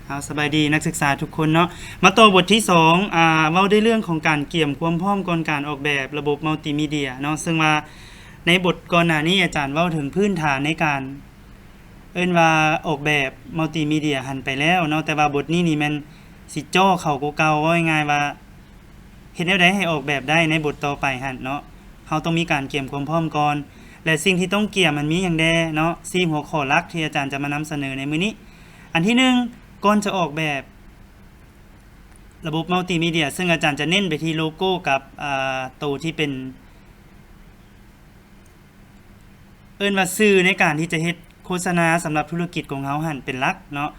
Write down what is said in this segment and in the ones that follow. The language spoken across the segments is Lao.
ເອົາ ສະບາຍດີນັກສຶກສາທຸກຄົນເນາະ. ມາຕໍ່ບົດທີສອງ ອາ ເວົ້າໃນເລື່ອງຂອງການກຽມຄວາມພ້ອມກ່ອນການອອກແບບລະບົບມັລຕີມີເດຍເນາະ, ເຊິ່ງວ່າໃນບົດກ່ອນໜ້ານີ້ອາຈານເວົ້າເຖິງພື້ນຖານໃນການ ເອີ້ນວ່າອອກແບບມັລຕີມີເດຍຫັ້ນໄປແລ້ວເນາະ, ແຕ່ວ່າບົດນີ້ນີ້ແມ່ນຊິເຈາະເຂົ້າກວ່າເກົ່າ, ເວົ້າງ່າຍໆວ່າ ເຮັດແນວໃດໃຫ້ອອກແບບໄດ້ໃນບົດຕໍ່ໄປຫັ້ນເນາະ, ເຮົາຕ້ອງມີການກຽມຄວາມພ້ອມກ່ອນ. ແລະ ສິ່ງທີ່ຕ້ອງກຽມມັນມີຫຍັງແດ່ເນາະ, ສີ່ຫົວຂໍ້ຫຼັກທີ່ອາຈານຈະມານຳສະເໜີໃນມື້ນີ້. ອັນທີໜຶ່ງ ກ່ອນຈະອອກແບບລະບົບມັລຕີມີເດຍ, ເຊິ່ງອາຈານຈະເນັ້ນໄປທີ່ໂລໂກ້ກັບ ອາ ໂຕທີ່ເປັນ ເອີ້ນວ່າສື່ໃນການທີ່ຈະເຮັດໂຄສະນາສຳລັບທຸລະກິດຂອງເຮົາຫັ້ນເປັນຫຼັກເນາະ.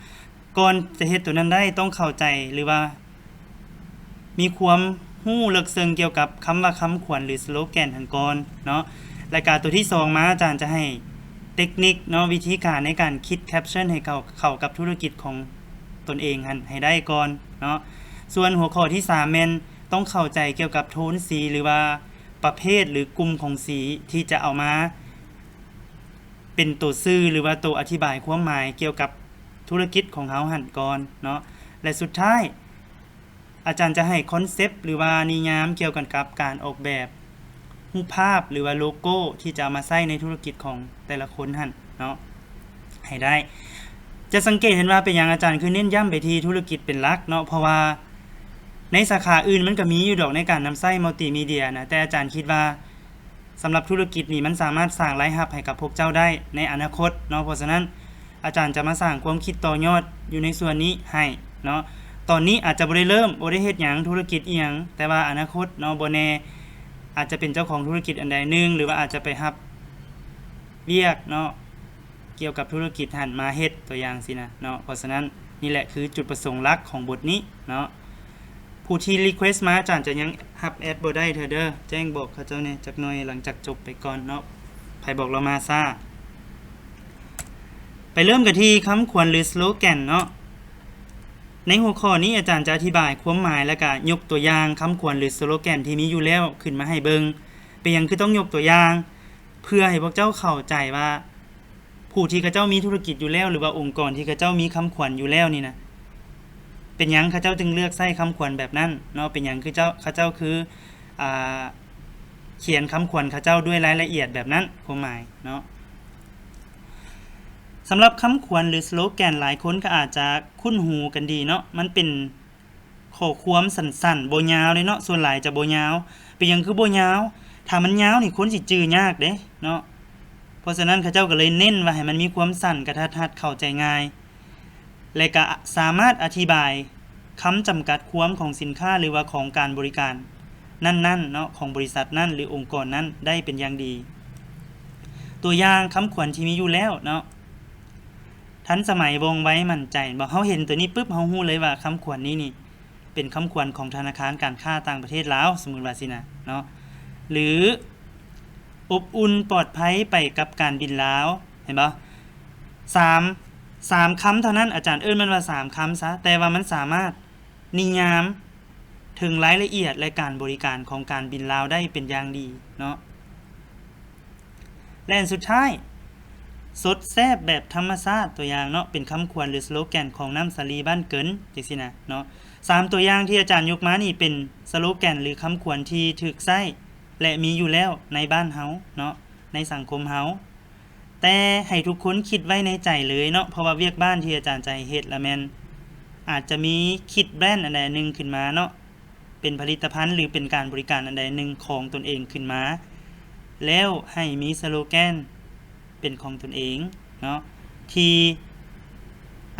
ກ່ອນຈະເຮັດໂຕນັ້ນໄດ້ ຕ້ອງເຂົ້າໃຈ ຫຼືວ່າມີຄວາມຮູ້ເລິກເຊິ່ງກ່ຽວກັບຄຳວ່າຄຳຂວັນ ຫຼື ສະໂລແກນຫັ້ນກ່ອນເນາະ. ແລະກະໂຕທີສອງມາ ອາຈານຈະໃຫ້ເຕັກນິກເນາະ, ວິທີການໃນການຄິດແຄັບເຊິນໃຫ້ເຂົ້າ ເຂົ້າກັບທຸລະກິດຂອງຕົນເອງຫັ້ນໃຫ້ໄດ້ກ່ອນເນາະ. ສ່ວນຫົວຂໍ້ທີສາມແມ່ນຕ້ອງເຂົ້າໃຈກ່ຽວກັບໂທນສີ ຫຼືວ່າປະເພດ ຫຼື ກຸ່ມຂອງສີທີ່ຈະເອົາມາ ເປັນໂຕສື່ ຫຼືວ່າໂຕອະທິບາຍຄວາມໝາຍກ່ຽວກັບທຸລະກິດຂອງເຮົາຫັ້ນກ່ອນເນາະ. ແລະ ສຸດທ້າຍ ອາຈານຈະໃຫ້ຄອນເຊັບ ຫຼືວ່ານິຍາມກ່ຽວກັນກັບການອອກແບບຮູບພາບ ຫຼືວ່າໂລໂກ້ທີ່ຈະເອົາມາໃຊ້ໃນທຸລະກິດຂອງແຕ່ລະຄົນຫັ້ນເນາະ ໃຫ້ໄດ້. ຈະສັງເກດເຫັນວ່າເປັນຫຍັງອາຈານຄືເນັ້ນຢ້ຳໄປທີ່ທຸລະກິດເປັນຫຼັກເນາະ, ເພາະວ່າໃນສາຂາອື່ນມັນກໍມີຢູ່ດອກໃນການນຳໃຊ້ມັລຕີມີເດຍນະ, ແຕ່ອາຈານຄິດວ່າ ສຳລັບທຸລະກິດນີ້ ມັນສາມາດສ້າງລາຍຮັບໃຫ້ກັບພວກເຈົ້າໄດ້ໃນອະນາຄົດເນາະ. ເພາະສະນັ້ນ ອາຈານຈະມາສ້າງຄວາມຄິດຕໍ່ຍອດຢູ່ໃນສ່ວນນີ້ໃຫ້ເນາະ. ຕອນນີ້ອາດຈະບໍ່ໄດ້ເລີ່ມ ບໍ່ໄດ້ເຮັດຫຍັງທຸລະກິດອີ່ຫຍັງ, ແຕ່ວ່າອະນາຄົດເນາະ ບໍ່ແນ່ ອາດຈະເປັນເຈົ້າຂອງທຸລະກິດອັນໃດໜຶ່ງ ຫຼືວ່າອາດຈະໄປຮັບວຽກເນາະ ກ່ຽວກັບທຸລະກິດຫັ້ນມາເຮັດ ຕົວຢ່າງຊີ້ນະເນາະ. ເພາະສະນັ້ນ ນີ້ແຫຼະຄືຈຸດປະສົງຫຼັກຂອງບົດນີ້ເນາະ. ຜູ້ທີ່ຣີເຄວສມາ ອາຈານຈະຍັງຮັບແອັດບໍ່ໄດ້ເທື່ອເດີ, ແຈ້ງບອກເຂົາເຈົ້າແດ່ຈັກໜ່ອຍຫຼັງຈາກຈົບໄປກ່ອນເນາະ, ໃຜບອກລາວມາຊ້າ. ໄປເລີ່ມກັນທີ່ຄຳຂວັນ ຫຼື ສະໂລແກນເນາະ. ໃນຫົວຂໍ້ນີ້ອາຈານຈະອະທິບາຍຄວາມໝາຍ ແລະ ກະຍົກຕົວຢ່າງຄຳຂວັນ ຫຼື ສະໂລແກນທີ່ມີຢູ່ແລ້ວຂຶ້ນມາໃຫ້ເບິ່ງ. ເປັນຫຍັງຄືຕ້ອງຍົກຕົວຢ່າງ? ເພື່ອໃຫ້ພວກເຈົ້າເຂົ້າໃຈວ່າ ຜູ້ທີ່ເຂົາເຈົ້າມີທຸລະກິດຢູ່ແລ້ວ ຫຼືວ່າອົງກອນທີ່ເຂົາເຈົ້າມີຄຳຂວັນຢູ່ແລ້ວນີ້ນະ ເປັນຫຍັງເຂົາເຈົ້າຈຶ່ງເລືອກໃຊ້ຄຳຂວັນແບບນັ້ນເນາະ, ເປັນຫຍັງຄືເຈົ້າ ເຂົາເຈົ້າຄື ອ່າ ຂຽນຄຳຂວັນເຂົາເຈົ້າດ້ວຍລາຍລະອຽດແບບນັ້ນ ຄວາມໝາຍເນາະ. ສຳລັບຄຳຂວັນ ຫຼື ສະໂລແກນ ຫຼາຍຄົນກໍອາດຈະຄຸ້ນຫູກັນດີເນາະ, ມັນເປັນ ຂໍ້ຄວາມສັ້ນໆ ບໍ່ຍາວເດ້ເນາະ, ສ່ວນຫຼາຍຈະບໍ່ຍາວ. ເປັນຫຍັງຄືບໍ່ຍາວ? ຖ້າມັນຍາວນີ້ຄົນຊິຈື່ຍາກເດ້ເນາະ. ເພາະສະນັ້ນເຂົາເຈົ້າກໍເລີຍເນັ້ນວ່າໃຫ້ມັນມີຄວາມສັ້ນ, ກະທັດຮັດ, ເຂົ້າໃຈງ່າຍ ແລະ ກະສາມາດອະທິບາຍຄຳຈຳກັດຄວາມຂອງສິນຄ້າ ຫຼືວ່າຂອງການບໍລິການນັ້ນໆເນາະ, ຂອງບໍລິສັດນັ້ນ ຫຼື ອົງກອນນັ້ນໄດ້ເປັນຢ່າງດີ. ຕົວຢ່າງຄຳຂວັນທີ່ມີຢູ່ແລ້ວເນາະ, ທັນສະໄໝ, ວ່ອງໄວ, ໝັ້ນໃຈ. ເຮົາເຫັນຕົວນີ້ປຶບ ເຮົາຮູ້ເລີຍວ່າຄຳຂວັນນີ້ນີ້ ເປັນຄຳຂວັນຂອງທະນາຄານການຄ້າຕ່າງປະເທດລາວ, ສົມມຸດວ່າຊີ້ນະເນາະ, ຫຼື ອົບອຸ່ນປອດໄພໄປກັບການບິນລາວ, ເຫັນບໍ່? ສາມ ສາມຄຳເທົ່ານັ້ນ, ອາຈານເອີ້ນມັນວ່າສາມຄຳຊະ, ແຕ່ວ່າມັນສາມາດນິຍາມເຖິງລາຍລະອຽດ ແລະ ການບໍລິການຂອງການບິນລາວໄດ້ເປັນຢ່າງດີເນາະ. ແລະ ອັນສຸດທ້າຍ ສົດແຊບແບບທຳມະຊາດ, ຕົວຢ່າງເນາະ, ເປັນຄຳຂວັນ ຫຼື ສະໂລແກນຂອງນ້ຳສາລີບ້ານເກີນ ຈັ່ງຊີ້ນະເນາະ. ສາມຕົວຢ່າງທີ່ອາຈານຍົກມານີ້ເປັນສະໂລແກນ ຫຼື ຄຳຂວັນທີ່ຖືກໃຊ້ ແລະ ມີຢູ່ແລ້ວໃນບ້ານເຮົາເນາະ, ໃນສັງຄົມເຮົາ. ແຕ່ໃຫ້ທຸກຄົນຄິດໄວ້ໃນໃຈເລີຍເນາະ, ເພາະວ່າວຽກບ້ານທີ່ອາຈານຈະໃຫ້ເຮັດລະແມ່ນ ອາດຈະມີຄິດແບຣນອັນໃດໜຶ່ງຂຶ້ນມາເນາະ, ເປັນຜະລິດຕະພັນ ຫຼື ເປັນການບໍລິການອັນໃດໜຶ່ງຂອງຕົນເອງຂຶ້ນມາ, ແລ້ວໃຫ້ມີສະໂລແກນເປັນຂອງຕົນເອງເນາະ, ທີ່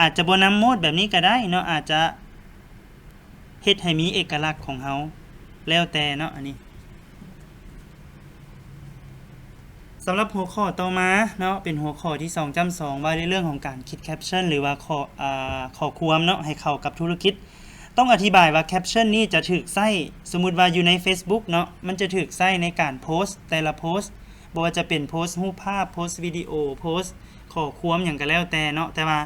ອາດຈະບໍ່ນຳໂມດແບບນີ້ກໍໄດ້ເນາະ, ອາດຈະເຮັດໃຫ້ມີເອກະລັກຂອງເຮົາ, ແລ້ວແຕ່ເນາະ. ອັນນີ້ ສຳລັບຫົວຂໍ້ຕໍ່ມາເນາະ, ເປັນຫົວຂໍ້ທີສອງຈ້ຳສອງ ວ່າດ້ວຍເລື່ອງຂອງການຄິດແຄັບເຊິນ ຫຼືວ່າຂໍ້ ອາ ຂໍ້ຄວາມເນາະ ໃຫ້ເຂົ້າກັບທຸລະກິດ. ຕ້ອງອະທິບາຍວ່າແຄັບເຊິນນີ້ຈະຖືກໃຊ້, ສົມມຸດວ່າຢູ່ໃນເຟສບຸກເນາະ, ມັນຈະຖືກໃຊ້ໃນການໂພສແຕ່ລະໂພສ, ບໍ່ວ່າຈະເປັນໂພສຮູບພາບ, ໂພສວິດີໂອ, ໂພສຂໍ້ຄວາມຫຍັງກໍແລ້ວແຕ່ເນາະ, ແຕ່ວ່າ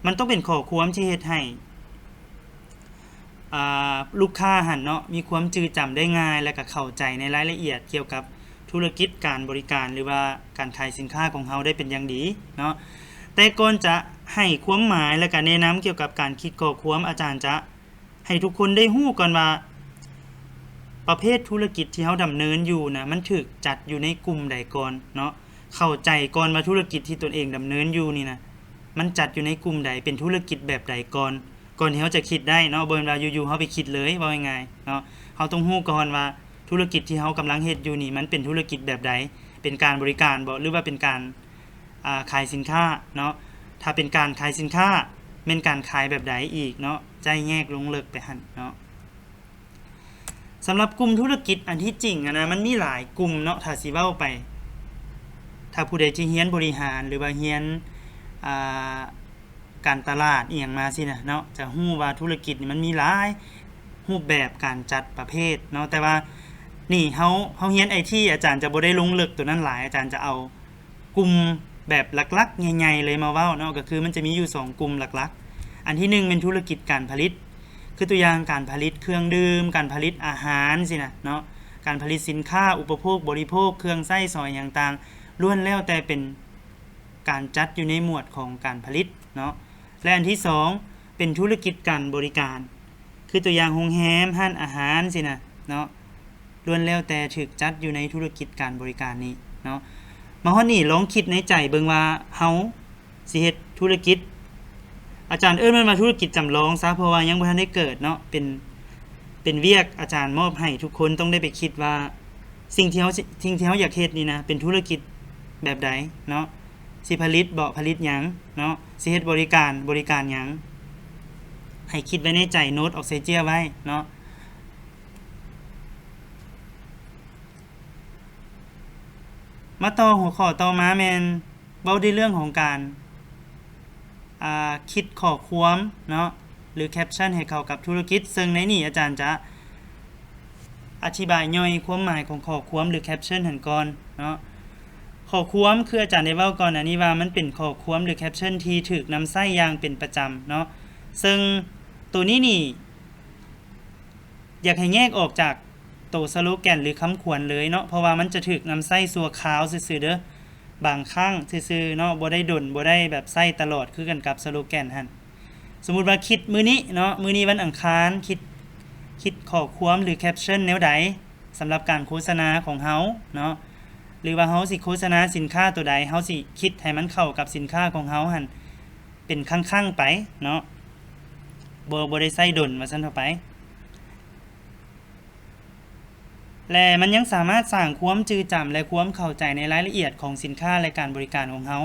ມັນຕ້ອງເປັນຂໍ້ຄວາມທີ່ເຮັດໃຫ້ ອ່າ ລູກຄ້າຫັ້ນເນາະ ມີຄວາມຈື່ຈຳໄດ້ງ່າຍ ແລະ ກໍເຂົ້າໃຈໃນລາຍລະອຽດກ່ຽວກັບທຸລະກິດການບໍລິການ ຫຼືວ່າການຂາຍສິນຄ້າຂອງເຮົາໄດ້ເປັນຢ່າງດີເນາະ. ແຕ່ກ່ອນຈະ ໃຫ້ຄວາມໝາຍ ແລະ ກະແນະນຳກ່ຽວກັບການຄິດຂໍ້ຄວາມ, ອາຈານຈະໃຫ້ທຸກຄົນໄດ້ຮູ້ກ່ອນວ່າ ປະເພດທຸລະກິດທີ່ເຮົາດຳເນີນຢູ່ນະ ມັນຖືກຈັດຢູ່ໃນກຸ່ມໃດກ່ອນເນາະ. ເຂົ້າໃຈກ່ອນວ່າທຸລະກິດທີ່ຕົນເອງດຳເນີນຢູ່ນີ້ນະ ມັນຈັດຢູ່ໃນກຸ່ມໃດ, ເປັນທຸລະກິດແບບໃດກ່ອນ, ກ່ອນທີ່ເຮົາຈະຄິດໄດ້ເນາະ. ບໍ່ແມ່ນວ່າຢູ່ໆເຮົາໄປຄິດເລີຍ, ເວົ້າງ່າຍໆເນາະ. ເຮົາຕ້ອງຮູ້ກ່ອນວ່າທຸລະກິດທີ່ເຮົາກຳລັງເຮັດຢູ່ນີ້ ມັນເປັນທຸລະກິດແບບໃດ, ເປັນການບໍລິການບໍ ຫຼືວ່າເປັນການ ອ່າ ຂາຍສິນຄ້າເນາະ. ຖ້າເປັນການຂາຍສິນຄ້າ ແມ່ນການຂາຍແບບໃດອີກເນາະ, ຈະແຍກລົງເລິກໄປຫັ້ນເນາະ. ສຳລັບກຸ່ມທຸລະກິດ ອັນທີ່ຈິງຫັ້ນນະ ມັນມີຫຼາຍກຸ່ມເນາະ. ຖ້າຊິເວົ້າໄປ ຖ້າຜູ້ໃດທີ່ຮຽນບໍລິຫານ ຫຼືວ່າຮຽນ ອ່າ ການຕະຫຼາດອີ່ຫຍັງມາຊີ້ນະເນາະ ຈະຮູ້ວ່າທຸລະກິດນີ້ມັນມີຫຼາຍຮູບແບບການຈັດປະເພດເນາະ. ແຕ່ວ່ານີ້ເຮົາ ເຮົາຮຽນໄອທີ ອາຈານຈະບໍ່ໄດ້ລົງເລິກໂຕນັ້ນຫຼາຍ, ອາຈານຈະເອົາ ກຸ່ມແບບຫຼັກໆໃຫຍ່ໆເລີຍມາເວົ້າເນາະ, ກໍຄືມັນຈະມີຢູ່ສອງກຸ່ມຫຼັກໆ. ອັນທີໜຶ່ງແມ່ນທຸລະກິດການຜະລິດ, ຄືຕົວຢ່າງການຜະລິດເຄື່ອງດື່ມ, ການຜະລິດອາຫານຊີ້ນະເນາະ, ການຜະລິດສິນຄ້າອຸປະໂພກບໍລິໂພກ, ເຄື່ອງໃຊ້ສອຍຫຍັງຕ່າງ, ລ້ວນແລ້ວແຕ່ເປັນການຈັດຢູ່ໃນໝວດຂອງການຜະລິດເນາະ. ແລະ ອັນທີສອງເປັນທຸລະກິດການບໍລິການ, ຄືຕົວຢ່າງໂຮງແຮມ, ຮ້ານອາຫານຊີ້ນະເນາະ, ລ້ວນແລ້ວແຕ່ຖືກຈັດຢູ່ໃນທຸລະກິດການບໍລິການນີ້ເນາະ. ມາຮອດນີ້ລອງຄິດໃນໃຈເບິ່ງວ່າເຮົາຊິເຮັດທຸລະກິດ, ອາຈານເອີ້ນມັນວ່າທຸລະກິດຈຳລອງຊະ ເພາະວ່າຍັງບໍ່ທັນໄດ້ເກີດເນາະ, ເປັນ ເປັນວຽກອາຈານມອບໃຫ້ທຸກຄົນຕ້ອງໄດ້ໄປຄິດວ່າ ສິ່ງທີ່ເຮົາ ສິ່ງທີ່ເຮົາຢາກເຮັດນີ້ນະ ເປັນທຸລະກິດແບບໃດເນາະ, ຊິຜະລິດເບາະ ຜະລິດຫຍັງເນາະ, ຊິເຮັດບໍລິການ ບໍລິການຫຍັງ, ໃຫ້ຄິດໄວ້ໃນໃຈ ໂນດອອກໃສ່ເຈ້ຍໄວ້ເນາະ. ມາຕໍ່ຫົວຂໍ້ຕໍ່ມາແມ່ນເວົ້າໃນເລື່ອງຂອງການ ອ່າ ຄິດຂໍ້ຄວາມເນາະ ຫຼື caption ໃຫ້ເຂົ້າກັບທຸລະກິດ, ເຊິ່ງໃນນີ້ອາຈານຈະອະທິບາຍຍ່ອຍຄວາມໝາຍຂອງຂໍ້ຄວາມ ຫຼື caption ຫັ້ນກ່ອນເນາະ. ຂໍ້ຄວາມ ຄືອາຈານໄດ້ເວົ້າກ່ອນໜ້ານີ້ວ່າ ມັນເປັນຂໍ້ຄວາມ ຫຼື caption ທີ່ຖືກນຳໃຊ້ຢ່າງເປັນປະຈຳເນາະ, ເຊິ່ງໂຕນີ້ນີ້ ຢາກໃຫ້ແຍກອອກຈາກໂຕສະໂລແກນ ຫຼື ຄຳຂວັນເລີຍເນາະ, ເພາະວ່າມັນຈະຖືກນຳໃຊ້ຊົ່ວຄາວຊື່ໆເດີ, ບາງຄັ້ງຊື່ໆເນາະ, ບໍ່ໄດ້ດົນ ບໍ່ໄດ້ແບບໃຊ້ຕະຫຼອດຄືກັນກັບສະໂລແກນຫັ້ນ. ສົມມຸດວ່າຄິດມື້ນີ້ເນາະ, ມື້ນີ້ວັນອັງຄານ, ຄິດ ຄິດຂໍ້ຄວາມ ຫຼື caption ແນວໃດສຳລັບການໂຄສະນາຂອງເຮົາເນາະ, ຫຼືວ່າເຮົາຊິໂຄສະນາສິນຄ້າໂຕໃດ, ເຮົາຊິຄິດໃຫ້ມັນເຂົ້າກັບສິນຄ້າຂອງເຮົາຫັ້ນ ເປັນຄັ້ງໆໄປເນາະ, ບໍ່ ບໍ່ໄດ້ໃຊ້ດົນວ່າຊັ້ນເຖາະໄປ. ແລະ ມັນຍັງສາມາດສ້າງຄວາມຈື່ຈຳ ແລະ ຄວາມເຂົ້າໃຈໃນລາຍລະອຽດຂອງສິນຄ້າ ແລະ ການບໍລິການຂອງເຮົາ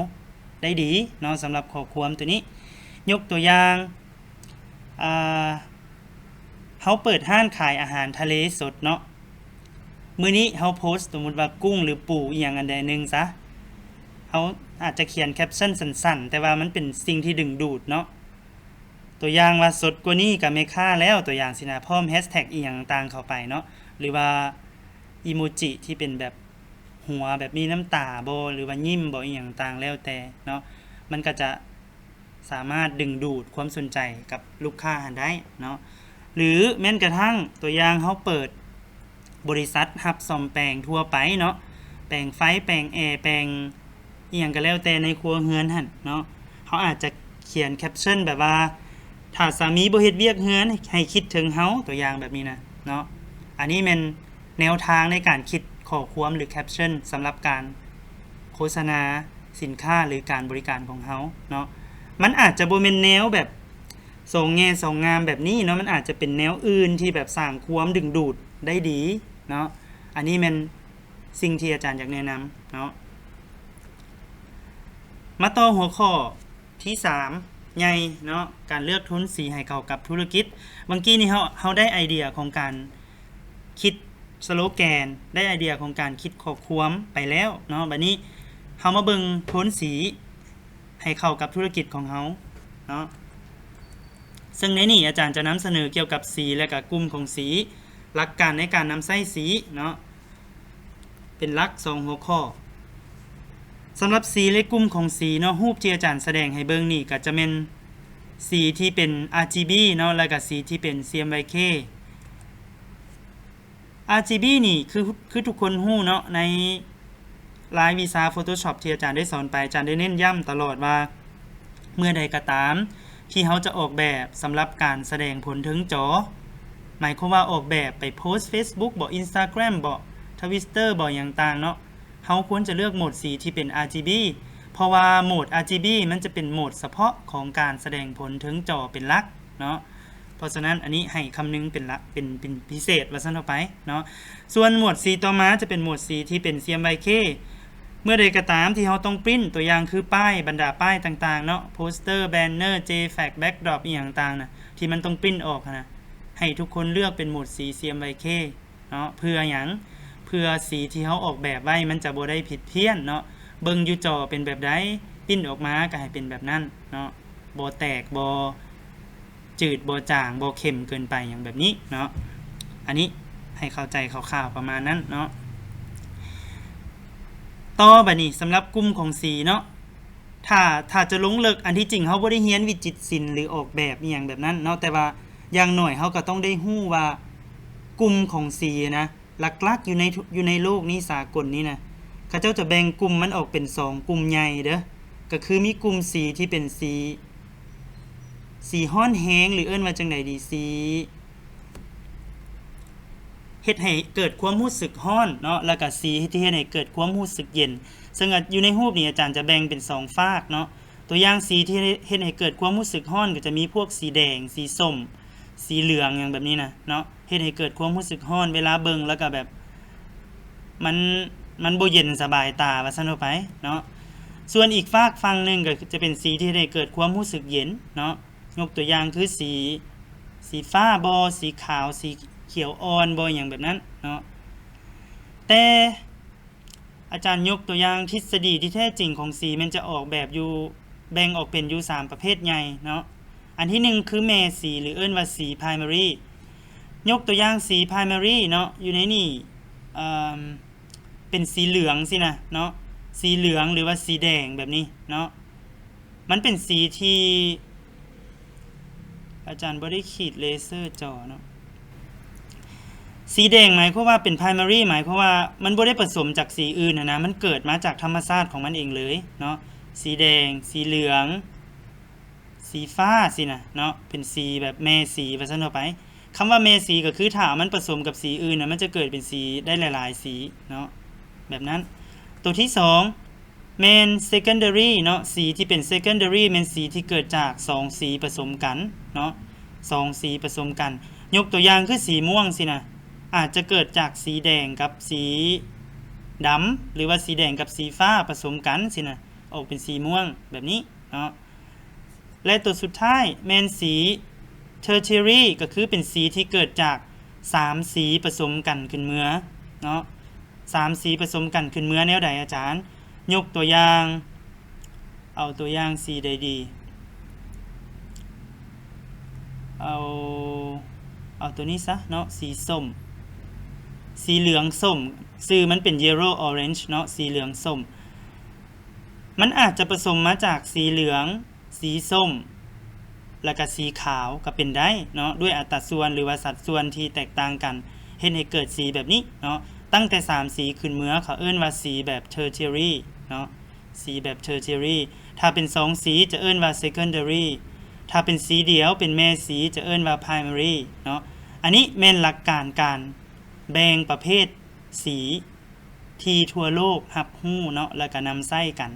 ໄດ້ດີເນາະ, ສຳລັບຂໍ້ຄວາມໂຕນີ້. ຍົກຕົວຢ່າງ, ອ່າ, ເຮົາເປີດຮ້ານຂາຍອາຫານທະເລສົດເນາະ, ມື້ນີ້ເຮົາໂພສ ສົມມຸດວ່າກຸ້ງ ຫຼື ປູອີ່ຫຍັງອັນໃດໜຶ່ງຊະ, ເຮົາອາດຈະຂຽນ caption ສັ້ນໆ ແຕ່ວ່າມັນເປັນສິ່ງທີ່ດຶງດູດເນາະ. ຕົວຢ່າງວ່າ ສົດກວ່ານີ້ກະແມ່ຄ້າແລ້ວ, ຕົວຢ່າງຊີ້ນະ, ພ້ອມ hashtag ອີ່ຫຍັງຕ່າງເຂົ້າໄປເນາະ, ຫຼືວ່າອີໂມຈິທີ່ເປັນແບບຫົວແບບມີນ້ຳຕາບໍ ຫຼືວ່າຍິ້ມບໍ ອີ່ຫຍັງຕ່າງແລ້ວແຕ່ເນາະ, ມັນກະຈະສາມາດດຶງດູດຄວາມສົນໃຈກັບລູກຄ້າຫັ້ນໄດ້ເນາະ. ຫຼືແມ່ນກະທັ່ງ ຕົວຢ່າງ ເຮົາເປີດ ບໍລິສັດຮັບສ້ອມແປງທົ່ວໄປເນາະ, ແປງໄຟ ແປງແອ ແປງອີ່ຫຍັງກະແລ້ວແຕ່ໃນຄົວເຮືອນຫັ້ນເນາະ, ເຮົາອາດຈະຂຽນ caption ແບບວ່າ ຖ້າສາມີບໍ່ເຮັດວຽກເຮືອນ ໃຫ້ຄິດເຖິງເຮົາ, ຕົວຢ່າງແບບນີ້ນະເນາະ. ອັນນີ້ແມ່ນແນວທາງໃນການຄິດຂໍ້ຄວາມ ຫຼື caption ສຳລັບການໂຄສະນາສິນຄ້າ ຫຼື ການບໍລິການຂອງເຮົາເນາະ. ມັນອາດຈະບໍ່ແມ່ນແນວແບບ ສອງແງ່ສອງງາມແບບນີ້ເນາະ, ມັນອາດຈະເປັນແນວອື່ນທີ່ແບບສ້າງຄວາມດຶງດູດໄດ້ດີເນາະ. ອັນນີ້ແມ່ນສິ່ງທີ່ອາຈານຢາກແນະນຳເນາະ. ມາຕໍ່ຫົວຂໍ້ທີສາມໃຫຍ່ເນາະ, ການເລືອກໂທນສີໃຫ້ເຂົ້າກັບທຸລະກິດ. ບາງກີ້ນີ້ເຮົາ ເຮົາໄດ້ໄອເດຍຂອງການຄິດສະໂລແກນ, ໄດ້ໄອເດຍຂອງການຄິດຂໍ້ຄວາມໄປແລ້ວເນາະ. ບັດນີ້ເຮົາມາເບິ່ງໂທນສີ ໃຫ້ເຂົ້າກັບທຸລະກິດຂອງເຮົາເນາະ. ເຊິ່ງໃນນີ້ອາຈານຈະນຳສະເໜີກ່ຽວກັບສີ ແລະກະກຸ່ມຂອງສີ, ຫຼັກການໃນການນຳໃຊ້ສີເນາະ, ເປັນຫຼັກສອງຫົວຂໍ້. ສຳລັບສີ ແລະ ກຸ່ມຂອງສີເນາະ, ຮູບທີ່ອາຈານສະແດງໃຫ້ເບິ່ງນີ້ກະຈະແມ່ນສີທີ່ເປັນ RGB ເນາະ, ແລະກະສີທີ່ເປັນ CMYK. RGB ນີ້ຄື ຄືທຸກຄົນຮູ້ເນາະ, ໃນລາຍວິຊາ Photoshop ທີ່ອາຈານໄດ້ສອນໄປ, ອາຈານໄດ້ເນັ້ນຢ້ຳຕະຫຼອດວ່າ ເມື່ອໃດກໍຕາມທີ່ເຮົາຈະອອກແບບສຳລັບການສະແດງຜົນເທິງຈໍ, ໝາຍຄວາມວ່າອອກແບບໄປໂພສເຟສບຸກບໍ ອິນສະຕາແກຣມບໍ ທະວິດເຕີບໍ ຫຍັງຕ່າງເນາະ, ເຮົາຄວນຈະເລືອກໂໝດສີທີ່ເປັນ ອາຣ໌ຈີບີ ເພາະວ່າໂໝດ ອາຣ໌ຈີບີ ມັນຈະເປັນໂໝດສະເພາະຂອງການສະແດງຜົນເທິງຈໍເປັນຫຼັກເນາະ. ເພາະສະນັ້ນ ອັນນີ້ໃຫ້ຄຳນຶງເປັນຫຼັກ ເປັນ ເປັນພິເສດວ່າຊັ້ນເຖາະໄປເນາະ. ສ່ວນໂໝດສີຕໍ່ມາຈະເປັນໂໝດສີທີ່ເປັນ ຊີເອັມວາຍເຄ. ເມື່ອໃດກໍຕາມທີ່ເຮົາຕ້ອງປຣິ້ນ ຕົວຢ່າງຄືປ້າຍ ບັນດາປ້າຍຕ່າງໆເນາະ, ໂປສເຕີ ແບນເນີ ເຈແຟັກ ແບັກດຣອບ ອີ່ຫຍັງຕ່າງນະ ທີ່ມັນຕ້ອງປຣິ້ນອອກຫັ້ນນະ, ໃຫ້ທຸກຄົນເລືອກເປັນໂໝດສີ ຊີເອັມວາຍເຄ ເນາະ. ເພື່ອຫຍັງ? ເພື່ອສີທີ່ເຮົາອອກແບບໄວ້ມັນຈະບໍ່ໄດ້ຜິດພຽນເນາະ. ເບິ່ງຢູ່ຈໍເປັນແບບໃດ, ປຣິ້ນອອກມາກໍໃຫ້ເປັນແບບນັ້ນເນາະ, ບໍ່ແຕກ ບໍ່ ຈືດ ບໍ່ຈາງ ບໍ່ເຂັ້ມເກີນໄປ ຫຍັງແບບນີ້ເນາະ. ອັນນີ້ໃຫ້ເຂົ້າໃຈຄ່າວໆປະມານນັ້ນເນາະ. ຕໍ່ບັດນີ້ ສຳລັບກຸ່ມຂອງສີເນາະ, ຖ້າ ຖ້າຈະລົງເລິກ ອັນທີ່ຈິງເຮົາບໍ່ໄດ້ຮຽນວິຈິດສິນ ຫຼື ອອກແບບອີ່ຫຍັງແບບນັ້ນເນາະ, ແຕ່ວ່າຢ່າງໜ້ອຍເຮົາກໍຕ້ອງໄດ້ຮູ້ວ່າກຸ່ມຂອງສີນະ ຫຼັກໆຢູ່ໃນ ຢູ່ໃນໂລກນີ້ ສາກົນນີ້ນະ, ເຂົາເຈົ້າຈະແບ່ງກຸ່ມມັນອອກເປັນສອງກຸ່ມໃຫຍ່ເດີ້, ກໍຄືມີກຸ່ມສີທີ່ເປັນສີ ສີຮ້ອນແຮງ ຫຼື ເອີ້ນວ່າຈັ່ງໃດດີ ສີ ເຮັດໃຫ້ເກີດຄວາມຮູ້ສຶກຮ້ອນເນາະ, ແລ້ວກະສີທີ່ເຮັດໃຫ້ເກີດຄວາມຮູ້ສຶກເຢັນ. ເຊິ່ງ ອາ ຢູ່ໃນຮູບນີ້ອາຈານຈະແບ່ງເປັນສອງຟາກເນາະ. ຕົວຢ່າງສີທີ່ເຮັດໃຫ້ເກີດຄວາມຮູ້ສຶກຮ້ອນ ກໍຈະມີພວກສີແດງ, ສີສົ້ມ, ສີເຫຼືອງ ຫຍັງແບບນີ້ນະເນາະ, ເຮັດໃຫ້ເກີດຄວາມຮູ້ສຶກຮ້ອນ ເວລາເບິ່ງແລ້ວກໍແບບ ມັນ ມັນບໍ່ເຢັນສະບາຍຕາວ່າຊັ້ນເຖາະໄປເນາະ. ສ່ວນອີກຟາກຝັ່ງໜຶ່ງກໍຈະເປັນສີທີ່ເຮັດໃຫ້ເກີດຄວາມຮູ້ສຶກເຢັນເນາະ, ຍົກຕົວຢ່າງຄືສີ ສີຟ້າບໍ ສີຂາວ ສີຂຽວອ່ອນບໍ ຫຍັງແບບນັ້ນເນາະ. ແຕ່ອາຈານຍົກຕົວຢ່າງທິດສະດີທີ່ແທ້ຈິງຂອງສີແມ່ນຈະອອກແບບຢູ່ ແບ່ງອອກເປັນຢູ່ສາມປະເພດໃຫຍ່ເນາະ. ອັນທີໜຶ່ງຄືແມ່ສີ ຫຼື ເອີ້ນວ່າສີໄພຣາຍມາຣີ. ຍົກຕົວຢ່າງສີໄພຣາຍມາຣີເນາະ, ຢູ່ໃນນີ້ ເອີ່ມ ເປັນສີເຫຼືອງຊີ້ນະເນາະ, ສີເຫຼືອງ ຫຼືວ່າສີແດງແບບນີ້ເນາະ. ມັນເປັນສີທີ່ ອາຈານບໍ່ໄດ້ຂີດເລເຊີຈໍເນາະ. ສີແດງໝາຍຄວາມວ່າເປັນໄພຣາຍມາຣີ ໝາຍຄວາມວ່າມັນບໍ່ໄດ້ປະສົມຈາກສີອື່ນຫັ້ນນະ, ມັນເກີດມາຈາກທຳມະຊາດຂອງມັນເອງເລີຍເນາະ. ສີແດງ, ສີເຫຼືອງ, ສີຟ້າຊີ້ນະເນາະ, ເປັນສີແບບແມ່ສີວ່າຊັ້ນເຖາະໄປ. ຄຳວ່າແມ່ສີກໍຄືຖ້າເອົາມັນປະສົມກັບສີອື່ນນະ ມັນຈະເກີດເປັນສີໄດ້ຫຼາຍໆສີເນາະ ແບບນັ້ນ. ຕົວທີສອງແມ່ນເຊັກເກັນດາຣີເນາະ, ສີທີ່ເປັນເຊັກເກັນດາຣີແມ່ນສີທີ່ເກີດຈາກສອງສີປະສົມກັນເນາະ, ສອງສີປະສົມກັນ. ຍົກຕົວຢ່າງຄືສີມ່ວງຊີ້ນະ, ອາດຈະເກີດຈາກສີແດງກັບສີດຳ ຫຼືວ່າສີແດງກັບສີຟ້າປະສົມກັນຊີ້ນະ, ອອກເປັນສີມ່ວງແບບນີ້ເນາະ. ແລະ ຕົວສຸດທ້າຍແມ່ນສີເທີເທີຣີ ກໍຄືເປັນສີທີ່ເກີດຈາກສາມສີປະສົມກັນຂຶ້ນເມືອເນາະ. ສາມສີປະສົມກັນຂຶ້ນເມືອແນວໃດອາຈານ? ຍົກຕົວຢ່າງ ເອົາຕົວຢ່າງສີໃດດີ? ເອົາ ເອົາຕົວນີ້ຊະເນາະ, ສີສົ້ມ ສີເຫຼືອງສົ້ມ, ຊື່ມັນເປັນ yellow orange ເນາະ, ສີເຫຼືອງສົ້ມ. ມັນອາດຈະປະສົມມາຈາກສີເຫຼືອງ, ສີສົ້ມ ແລ້ວກະສີຂາວກໍເປັນໄດ້ເນາະ, ດ້ວຍອັດຕາສ່ວນ ຫຼືວ່າສັດສ່ວນທີ່ແຕກຕ່າງກັນ ເຮັດໃຫ້ເກີດສີແບບນີ້ເນາະ. ຕັ້ງແຕ່ສາມສີຂຶ້ນເມືອ ເຂົາເອີ້ນວ່າສີແບບເທີເທີຣີເນາະ, ສີແບບເທີເທີຣີ. ຖ້າເປັນສອງສີຈະເອີ້ນວ່າເຊັກເກັນດາຣີ, ຖ້າເປັນສີດຽວເປັນແມ່ສີຈະເອີ້ນວ່າໄພຣາຍມາຣີເນາະ. ອັນນີ້ແມ່ນຫຼັກການການແບ່ງປະເພດສີ ທີ່ທົ່ວໂລກຮັບຮູ້ເນາະ ແລ້ວກະນຳໃຊ້ກັນ.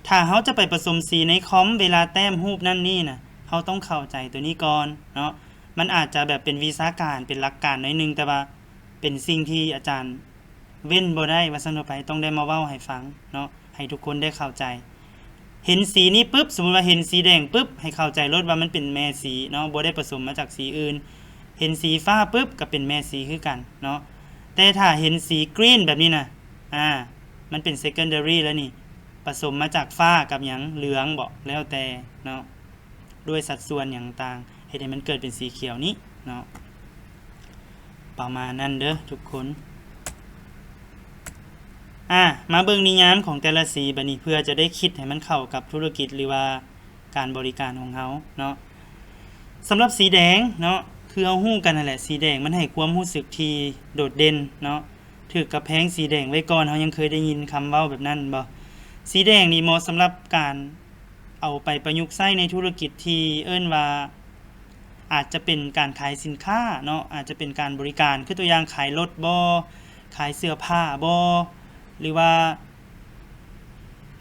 ຖ້າເຮົາຈະໄປປະສົມສີໃນຄອມເວລາແຕ້ມຮູບນັ້ນນີ້ນະ, ເຮົາຕ້ອງເຂົ້າໃຈຕົວນີ້ກ່ອນເນາະ. ມັນອາດຈະແບບເປັນວິຊາການ ເປັນຫຼັກການໜ້ອຍໜຶ່ງ, ແຕ່ວ່າເປັນສິ່ງທີ່ອາຈານເວັ້ນບໍ່ໄດ້ວ່າຊັ້ນເຖາະໄປ, ຕ້ອງໄດ້ມາເວົ້າໃຫ້ຟັງເນາະ. ໃຫ້ທຸກຄົນໄດ້ເຂົ້າໃຈ. ເຫັນສີນີ້ປຶບ, ສົມມຸດວ່າເຫັນສີແດງປຶບ, ໃຫ້ເຂົ້າໃຈໂລດວ່າມັນເປັນແມ່ສີເນາະ, ບໍ່ໄດ້ປະສົມມາຈາກສີອື່ນ. ເຫັນສີຟ້າປຶບ, ກໍເປັນແມ່ສີຄືກັນເນາະ. ແຕ່ຖ້າເຫັນສີກຣີນແບບນີ້ນະ, ອາ, ມັນເປັນເຊັກເກັນດາຣີແລ້ວນີ້, ປະສົມມາຈາກຟ້າກັບຫຍັງ? ເຫຼືອງບໍ? ແລ້ວແຕ່ເນາະ. ດ້ວຍສັດສ່ວນຫຍັງຕ່າງ ເຮັດໃຫ້ມັນເກີດເປັນສີຂຽວນີ້ເນາະ. ປະມານນັ້ນເດີ້ທຸກຄົນ. ອາ, ມາເບິ່ງນິຍາມຂອງແຕ່ລະສີບາດນີ້ ເພື່ອຈະໄດ້ຄິດໃຫ້ມັນເຂົ້າກັບທຸລະກິດ ຫຼືວ່າການບໍລິການຂອງເຮົາເນາະ. ສຳລັບສີແດງເນາະ, ຄືເຮົາຮູ້ກັນຫັ້ນແຫຼະ, ສີແດງມັນໃຫ້ຄວາມຮູ້ສຶກທີ່ໂດດເດັ່ນເນາະ. ຖືກກຳແພງສີແດງໄວ້ກ່ອນ, ເຮົາຍັງເຄີຍໄດ້ຍິນຄຳເວົ້າແບບນັ້ນບໍ່? ສີແດງນີ້ເໝາະສຳລັບການ ເອົາໄປປະຍຸກໃຊ້ໃນທຸລະກິດທີ່ເອີ້ນວ່າ ອາດຈະເປັນການຂາຍສິນຄ້າເນາະ, ອາດຈະເປັນການບໍລິການ ຄືຕົວຢ່າງຂາຍລົດບໍ, ຂາຍເສື້ອຜ້າບໍ ຫຼືວ່າ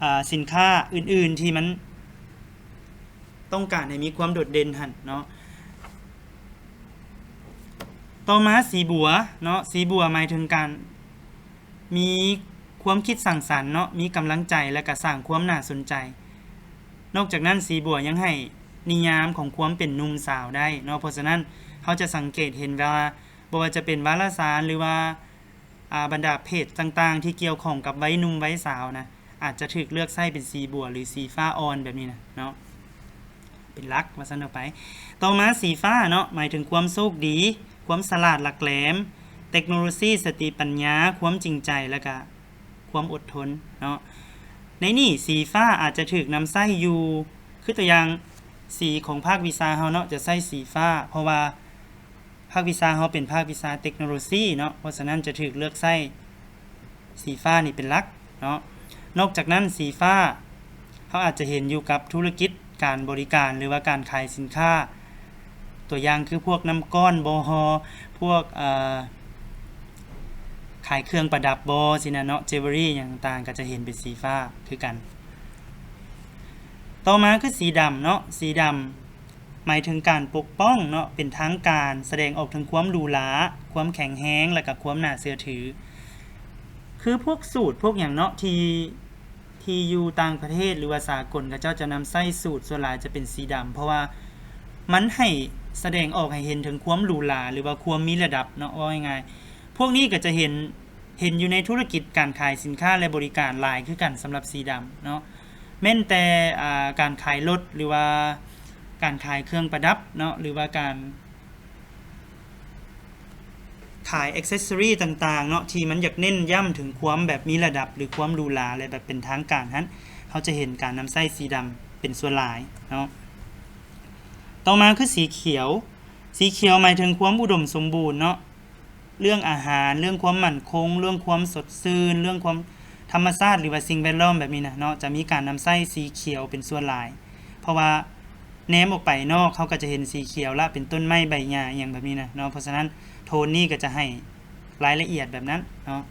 ອາ ສິນຄ້າອື່ນໆທີ່ມັນ ຕ້ອງການໃຫ້ມີຄວາມໂດດເດັ່ນຫັ້ນເນາະ. ຕໍ່ມາສີບົວເນາະ, ສີບົວໝາຍເຖິງການມີຄວາມຄິດສ້າງສັນເນາະ, ມີກຳລັງໃຈ ແລະກະສ້າງຄວາມໜ້າສົນໃຈ. ນອກຈາກນັ້ນສີບົວຍັງໃຫ້ນິຍາມຂອງຄວາມເປັນໜຸ່ມສາວໄດ້ເນາະ, ເພາະສະນັ້ນເຮົາຈະສັງເກດເຫັນວ່າ ບໍ່ວ່າຈະເປັນວາລະສານ ຫຼືວ່າ ອາ ບັນດາເພຈຕ່າງໆທີ່ກ່ຽວຂ້ອງກັບໄວໜຸ່ມໄວສາວນະ ອາດຈະຖືກເລືອກໃຊ້ເປັນສີບົວ ຫຼື ສີຟ້າອ່ອນແບບນີ້ນະເນາະ ເປັນຫຼັກວ່າຊັ້ນເຖາະໄປ. ຕໍ່ມາສີຟ້າເນາະ ໝາຍເຖິງຄວາມໂຊກດີ, ຄວາມສະຫຼາດຫຼັກແຫຼມ, ເຕັກໂນໂລຊີ, ສະຕິປັນຍາ, ຄວາມຈິງໃຈ ແລະກະຄວາມອົດທົນເນາະ. ໃນນີ້ສີຟ້າອາດຈະຖືກນຳໃຊ້ຢູ່ ຄືຕົວຢ່າງສີຂອງພາກວິຊາເຮົາເນາະ ຈະໃຊ້ສີຟ້າ ເພາະວ່າ ພາກວິຊາເຮົາເປັນພາກວິຊາເຕັກໂນໂລຊີເນາະ, ເພາະສະນັ້ນຈະຖືກເລືອກໃຊ້ສີຟ້ານີ້ເປັນຫຼັກເນາະ. ນອກຈາກນັ້ນສີຟ້າເຮົາອາດຈະເຫັນຢູ່ກັບທຸລະກິດການບໍລິການ ຫຼືວ່າການຂາຍສິນຄ້າ, ຕົວຢ່າງຄືພວກນ້ຳກ້ອນບໍ, ພວກ ເອີ ຂາຍເຄື່ອງປະດັບບໍ ຊີ້ນະເນາະ, ເຈວເວີຣີຫຍັງຕ່າງໆ ກໍຈະເຫັນເປັນສີຟ້າຄືກັນ. ຕໍ່ມາຄືສີດຳເນາະ, ສີດຳ ໝາຍເຖິງການປົກປ້ອງເນາະ ເປັນທາງການ, ສະແດງອອກເຖິງຄວາມຫຼູຫຼາ, ຄວາມແຂງແຮງ ແລະກະຄວາມໜ້າເຊື່ອຖື. ຄືພວກສູດພວກຫຍັງເນາະ ທີ່ ທີ່ຢູ່ຕ່າງປະເທດ ຫຼືວ່າສາກົນ ເຂົາເຈົ້າຈະນຳໃຊ້ສູດ ສ່ວນຫຼາຍຈະເປັນສີດຳ ເພາະວ່າມັນໃຫ້ ສະແດງອອກໃຫ້ເຫັນເຖິງຄວາມຫຼູຫຼາ ຫຼືວ່າຄວາມມີລະດັບເນາະ ເວົ້າງ່າຍໆ. ພວກນີ້ກໍຈະເຫັນ ເຫັນຢູ່ໃນທຸລະກິດການຂາຍສິນຄ້າ ແລະ ບໍລິການຫຼາຍຄືກັນສຳລັບສີດຳເນາະ. ແມ່ນແຕ່ ອາ ການຂາຍລົດ ຫຼືວ່າການຂາຍເຄື່ອງປະດັບເນາະ ຫຼືວ່າການຂາຍແອັກເຊັສຊອຣີຕ່າງໆເນາະ ທີ່ມັນຢາກເນັ້ນຢ້ຳເຖິງຄວາມແບບມີລະດັບ ຫຼື ຄວາມຫຼູຫຼາ ແລະ ແບບເປັນທາງການຫັ້ນ ເຮົາຈະເຫັນການນຳໃຊ້ສີດຳເປັນສ່ວນຫຼາຍເນາະ. ຕໍ່ມາຄືສີຂຽວ. ສີຂຽວໝາຍເຖິງຄວາມອຸດົມສົມບູນເນາະ. ເລື່ອງອາຫານ, ເລື່ອງຄວາມໝັ້ນຄົງ, ເລື່ອງຄວາມສົດຊື່ນ, ເລື່ອງຄວາມທຳມະຊາດ ຫຼືວ່າສິ່ງແວດລ້ອມແບບນີ້ນະເນາະ, ຈະມີການນຳໃຊ້ສີຂຽວເປັນສ່ວນຫຼາຍ. ເພາະວ່າແນມອອກໄປນອກ ເຮົາກໍຈະເຫັນສີຂຽວລະເປັນຕົ້ນໄມ້ໃບຫຍ້າອີ່ຫຍັງແບບນີ້ນະເນາະ, ເພາະສະນັ້ນໂທນນີ້ກໍຈະໃຫ້ລາຍລະອຽດແບບນັ້ນເນາະ.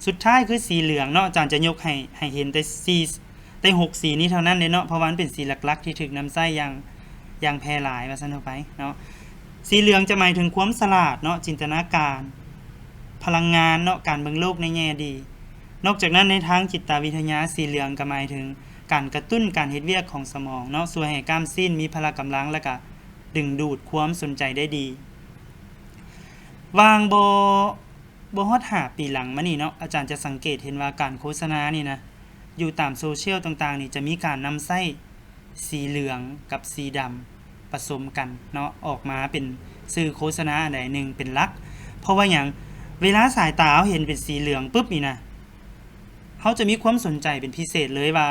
ສຸດທ້າຍຄືສີເຫຼືອງເນາະ, ອາຈານຈະຍົກໃຫ້ ໃຫ້ເຫັນແຕ່ສີ່ ແຕ່ຫົກສີນີ້ເທົ່ານັ້ນເດ້ເນາະ, ເພາະວ່າມັນເປັນສີຫຼັກໆທີ່ຖືກນຳໃຊ້ຢ່າງ ຢ່າງແຜ່ຫຼາຍວ່າຊັ້ນເຖາະໄປເນາະ. ສີເຫຼືອງຈະໝາຍເຖິງຄວາມສະຫຼາດເນາະ, ຈິນຕະນາການ, ພະລັງງານເນາະ, ການເບິ່ງໂລກໃນແງ່ດີ. ນອກຈາກນັ້ນໃນທາງຈິດຕະວິທະຍາ, ສີເຫຼືອງກໍໝາຍເຖິງການກະຕຸ້ນການເຮັດວຽກຂອງສະໝອງເນາະ, ຊ່ວຍໃຫ້ກ້າມຊີ້ນມີພະລະກຳລັງ ແລະກະດຶງດູດຄວາມສົນໃຈໄດ້ດີ. ຫວ່າງບໍ່ ບໍ່ຮອດຫ້າປີຫຼັງມານີ້ເນາະ, ອາຈານຈະສັງເກດເຫັນວ່າການໂຄສະນານີ້ນະ ຢູ່ຕາມໂຊຊຽວຕ່າງໆນີ້ ຈະມີການນຳໃຊ້ສີເຫຼືອງກັບສີດຳປະສົມກັນເນາະ, ອອກມາເປັນສື່ໂຄສະນາອັນໃດໜຶ່ງເປັນຫຼັກ. ເພາະວ່າຫຍັງ? ເວລາສາຍຕາເຮົາເຫັນເປັນສີເຫຼືອງປຶບນີ້ນະ, ເຮົາຈະມີຄວາມສົນໃຈເປັນພິເສດເລີຍວ່າ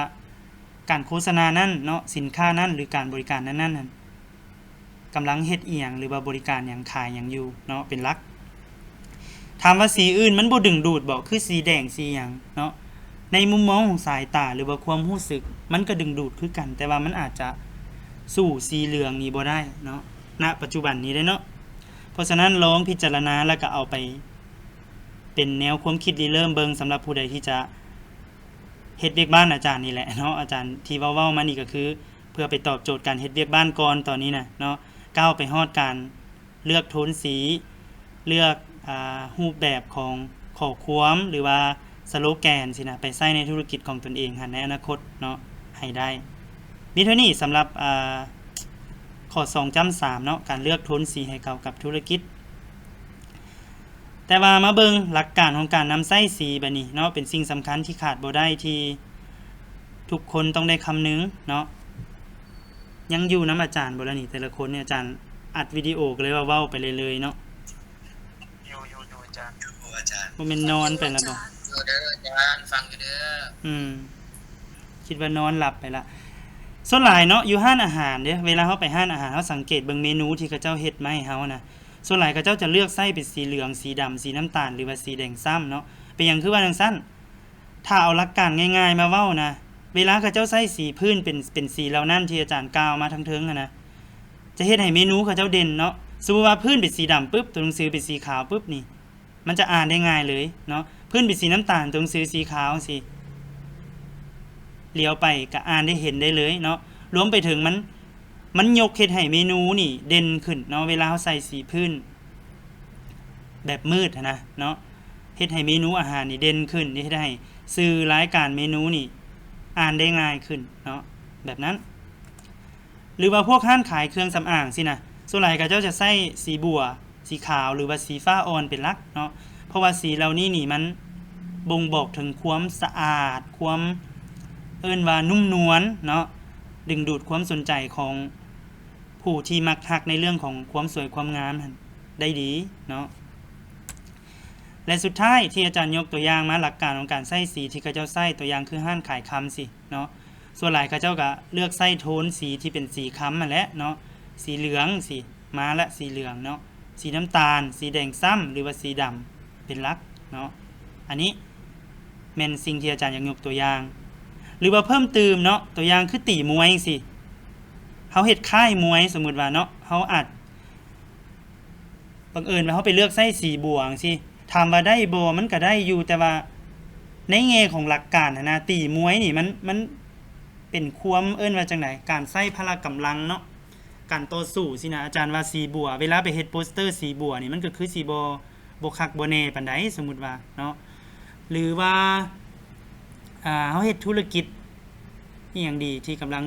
ການໂຄສະນານັ້ນເນາະ, ສິນຄ້ານັ້ນ ຫຼື ການບໍລິການນັ້ນໆນັ້ນ ກຳລັງເຮັດອີ່ຫຍັງ ຫຼືວ່າບໍລິການຫຍັງ ຂາຍຫຍັງຢູ່ເນາະ ເປັນຫຼັກ. ຖາມວ່າສີອື່ນມັນບໍ່ດຶງດູດບໍ່? ຄືສີແດງ ສີຫຍັງເນາະ, ໃນມຸມມອງຂອງສາຍຕາ ຫຼືວ່າຄວາມຮູ້ສຶກ ມັນກໍດຶງດູດຄືກັນ, ແຕ່ວ່າມັນອາດຈະສູ້ສີເຫຼືອງນີ້ບໍ່ໄດ້ເນາະ ນະປັດຈຸບັນນີ້ເດ້ເນາະ. ເພາະສະນັ້ນລອງພິຈາລະນາ ແລ້ວກໍເອົາໄປເປັນແນວຄວາມຄິດລິເລີ່ມເບິ່ງ ສຳລັບຜູ້ໃດທີ່ຈະເຮັດວຽກບ້ານອາຈານນີ້ແຫຼະເນາະ. ອາຈານທີ່ເວົ້າໆມານີ້ກໍຄື ເພື່ອໄປຕອບໂຈດການເຮັດວຽກບ້ານກ່ອນຕອນນີ້ນະເນາະ, ກ້າວໄປຮອດການເລືອກໂທນສີ, ເລືອກ ອາ ຮູບແບບຂອງຂໍ້ຄວາມ ຫຼືວ່າສະໂລແກນຊີ້ນະ ໄປໃຊ້ໃນທຸລະກິດຂອງຕົນເອງຫັ້ນໃນອະນາຄົດເນາະ ໃຫ້ໄດ້. ມີເທົ່ານີ້ສຳລັບ ອາ ຂໍ້ສອງຈ້ຳສາມເນາະ, ການເລືອກໂທນສີໃຫ້ເຂົ້າກັບທຸລະກິດ. ແຕ່ວ່າມາເບິ່ງຫຼັກການຂອງການນຳໃຊ້ສີບາດນີ້ເນາະ, ເປັນສິ່ງສຳຄັນທີ່ຂາດບໍ່ໄດ້ທີ່ທຸກຄົນຕ້ອງໄດ້ຄຳນຶງເນາະ. ຍັງຢູ່ນຳອາຈານບໍ່ລະນີ້ ແຕ່ລະຄົນນີ້? ອາຈານອັດວິດີໂອກໍເລີຍວ່າເວົ້າໄປເລື້ອຍໆເນາະ. ຢູ່ ຢູ່ ຢູ່ ອາຈານ. ຢູ່ ອາຈານ. ບໍ່ແມ່ນນອນໄປລະບໍ່? ຢູ່ເດີອາຈານ, ຟັງຢູ່ເດີ. ອືມ ຄິດວ່ານອນຫຼັບໄປລະ. ສ່ວນຫຼາຍເນາະ ຢູ່ຮ້ານອາຫານເດ້, ເວລາເຮົາໄປຮ້ານອາຫານ ເຮົາສັງເກດເບິ່ງເມນູທີ່ເຂົາເຈົ້າເຮັດມາໃຫ້ເຮົານະ, ສ່ວນຫຼາຍເຂົາເຈົ້າຈະເລືອກໃຊ້ເປັນສີເຫຼືອງ, ສີດຳ, ສີນ້ຳຕານ ຫຼືວ່າສີແດງຊ້ຳເນາະ. ເປັນຫຍັງຄືວ່າຈັ່ງຊັ້ນ? ຖ້າເອົາຫຼັກການງ່າຍໆມາເວົ້ານະ, ເວລາເຂົາເຈົ້າໃຊ້ສີພື້ນເປັນ ເປັນສີເຫຼົ່ານັ້ນທີ່ອາຈານກ່າວມາທາງເທິງຫັ້ນນະ ຈະເຮັດໃຫ້ເມນູເຂົາເຈົ້າເດັ່ນເນາະ. ສົມມຸດວ່າພື້ນເປັນສີດຳປຶບ ຕົວໜັງສືເປັນສີຂາວປຶບນີ້ ມັນຈະອ່ານໄດ້ງ່າຍເລີຍເນາະ. ພື້ນເປັນສີນ້ຳຕານ ຕົວໜັງສືສີຂາວຈັ່ງຊີ້ ຫຼຽວໄປກໍອ່ານໄດ້ເຫັນໄດ້ເລີຍເນາະ. ລວມໄປເຖິງມັນ ມັນຍົກເຮັດໃຫ້ເມນູນີ້ເດັ່ນຂຶ້ນເນາະ ເວລາເຮົາໃສ່ສີພື້ນແບບມືດຫັ້ນນະເນາະ ເຮັດໃຫ້ເມນູອາຫານນີ້ເດັ່ນຂຶ້ນ ເຮັດໃຫ້ຊື່ລາຍການເມນູນີ້ອ່ານໄດ້ງ່າຍຂຶ້ນເນາະ ແບບນັ້ນ. ຫຼືວ່າພວກຮ້ານຂາຍເຄື່ອງສຳອາງຊີ້ນະ ສ່ວນຫຼາຍເຂົາເຈົ້າຈະໃຊ້ສີບົວ ສີຂາວ ຫຼືວ່າສີຟ້າອ່ອນເປັນຫຼັກເນາະ ເພາະວ່າສີເຫຼົ່ານີ້ນີ້ມັນບົ່ງບອກເຖິງຄວາມສະອາດ ຄວາມ ເອີ້ນວ່ານຸ້ມນວນເນາະ ດຶງດູດຄວາມສົນໃຈຂອງຜູ້ທີ່ມັກຮັກໃນເລື່ອງຂອງຄວາມສວຍຄວາມງາມຫັ້ນໄດ້ດີເນາະ. ແລະ ສຸດທ້າຍທີ່ອາຈານຍົກຕົວຢ່າງມາ ຫຼັກການຂອງການໃຊ້ສີທີ່ເຂົາເຈົ້າໃຊ້ ຕົວຢ່າງຄືຮ້ານຂາຍຄຳຊີ້ເນາະ ສ່ວນຫຼາຍເຂົາເຈົ້າກໍເລືອກໃຊ້ໂທນສີທີ່ເປັນສີຄຳຫັ້ນແຫຼະເນາະ ສີເຫຼືອງຊີ້ ມາລະ ສີເຫຼືອງເນາະ ສີນ້ຳຕານ ສີແດງຊ້ຳ ຫຼືວ່າສີດຳເປັນຫຼັກເນາະ. ອັນນີ້ແມ່ນສິ່ງທີ່ອາຈານຢາກຍົກຕົວຢ່າງ ຫຼືວ່າເພີ່ມຕື່ມເນາະ ຕົວຢ່າງຄືຕີມວຍຈັ່ງຊີ້ ເຮົາເຮັດຄ້າຍມວຍ ສົມມຸດວ່າເນາະ ເຮົາອາດ ບັງເອີນວ່າເຮົາໄປເລືອກໃຊ້ສີບົວຈັ່ງຊີ້ ຖາມວ່າໄດ້ບໍ່? ມັນກໍໄດ້ຢູ່ ແຕ່ວ່າໃນແງ່ຂອງຫຼັກການຫັ້ນນະ ຕີມວຍນີ້ມັນ ມັນເປັນຄວາມ ເອີ້ນວ່າຈັ່ງໃດ ການໃຊ້ພະລະກຳລັງເນາະ ການຕໍ່ສູ້ຊີ້ນະ. ອາຈານວ່າສີບົວ ເວລາໄປເຮັດໂປສເຕີສີບົວນີ້ ມັນກໍຄືຊິບໍ່ ບໍ່ຄັກບໍ່ແນ່ປານໃດ ສົມມຸດວ່າເນາະ ຫຼືວ່າ ອ່າ ເຮົາເຮັດທຸລະກິດອີ່ຫຍັງດີທີ່ກຳລັງ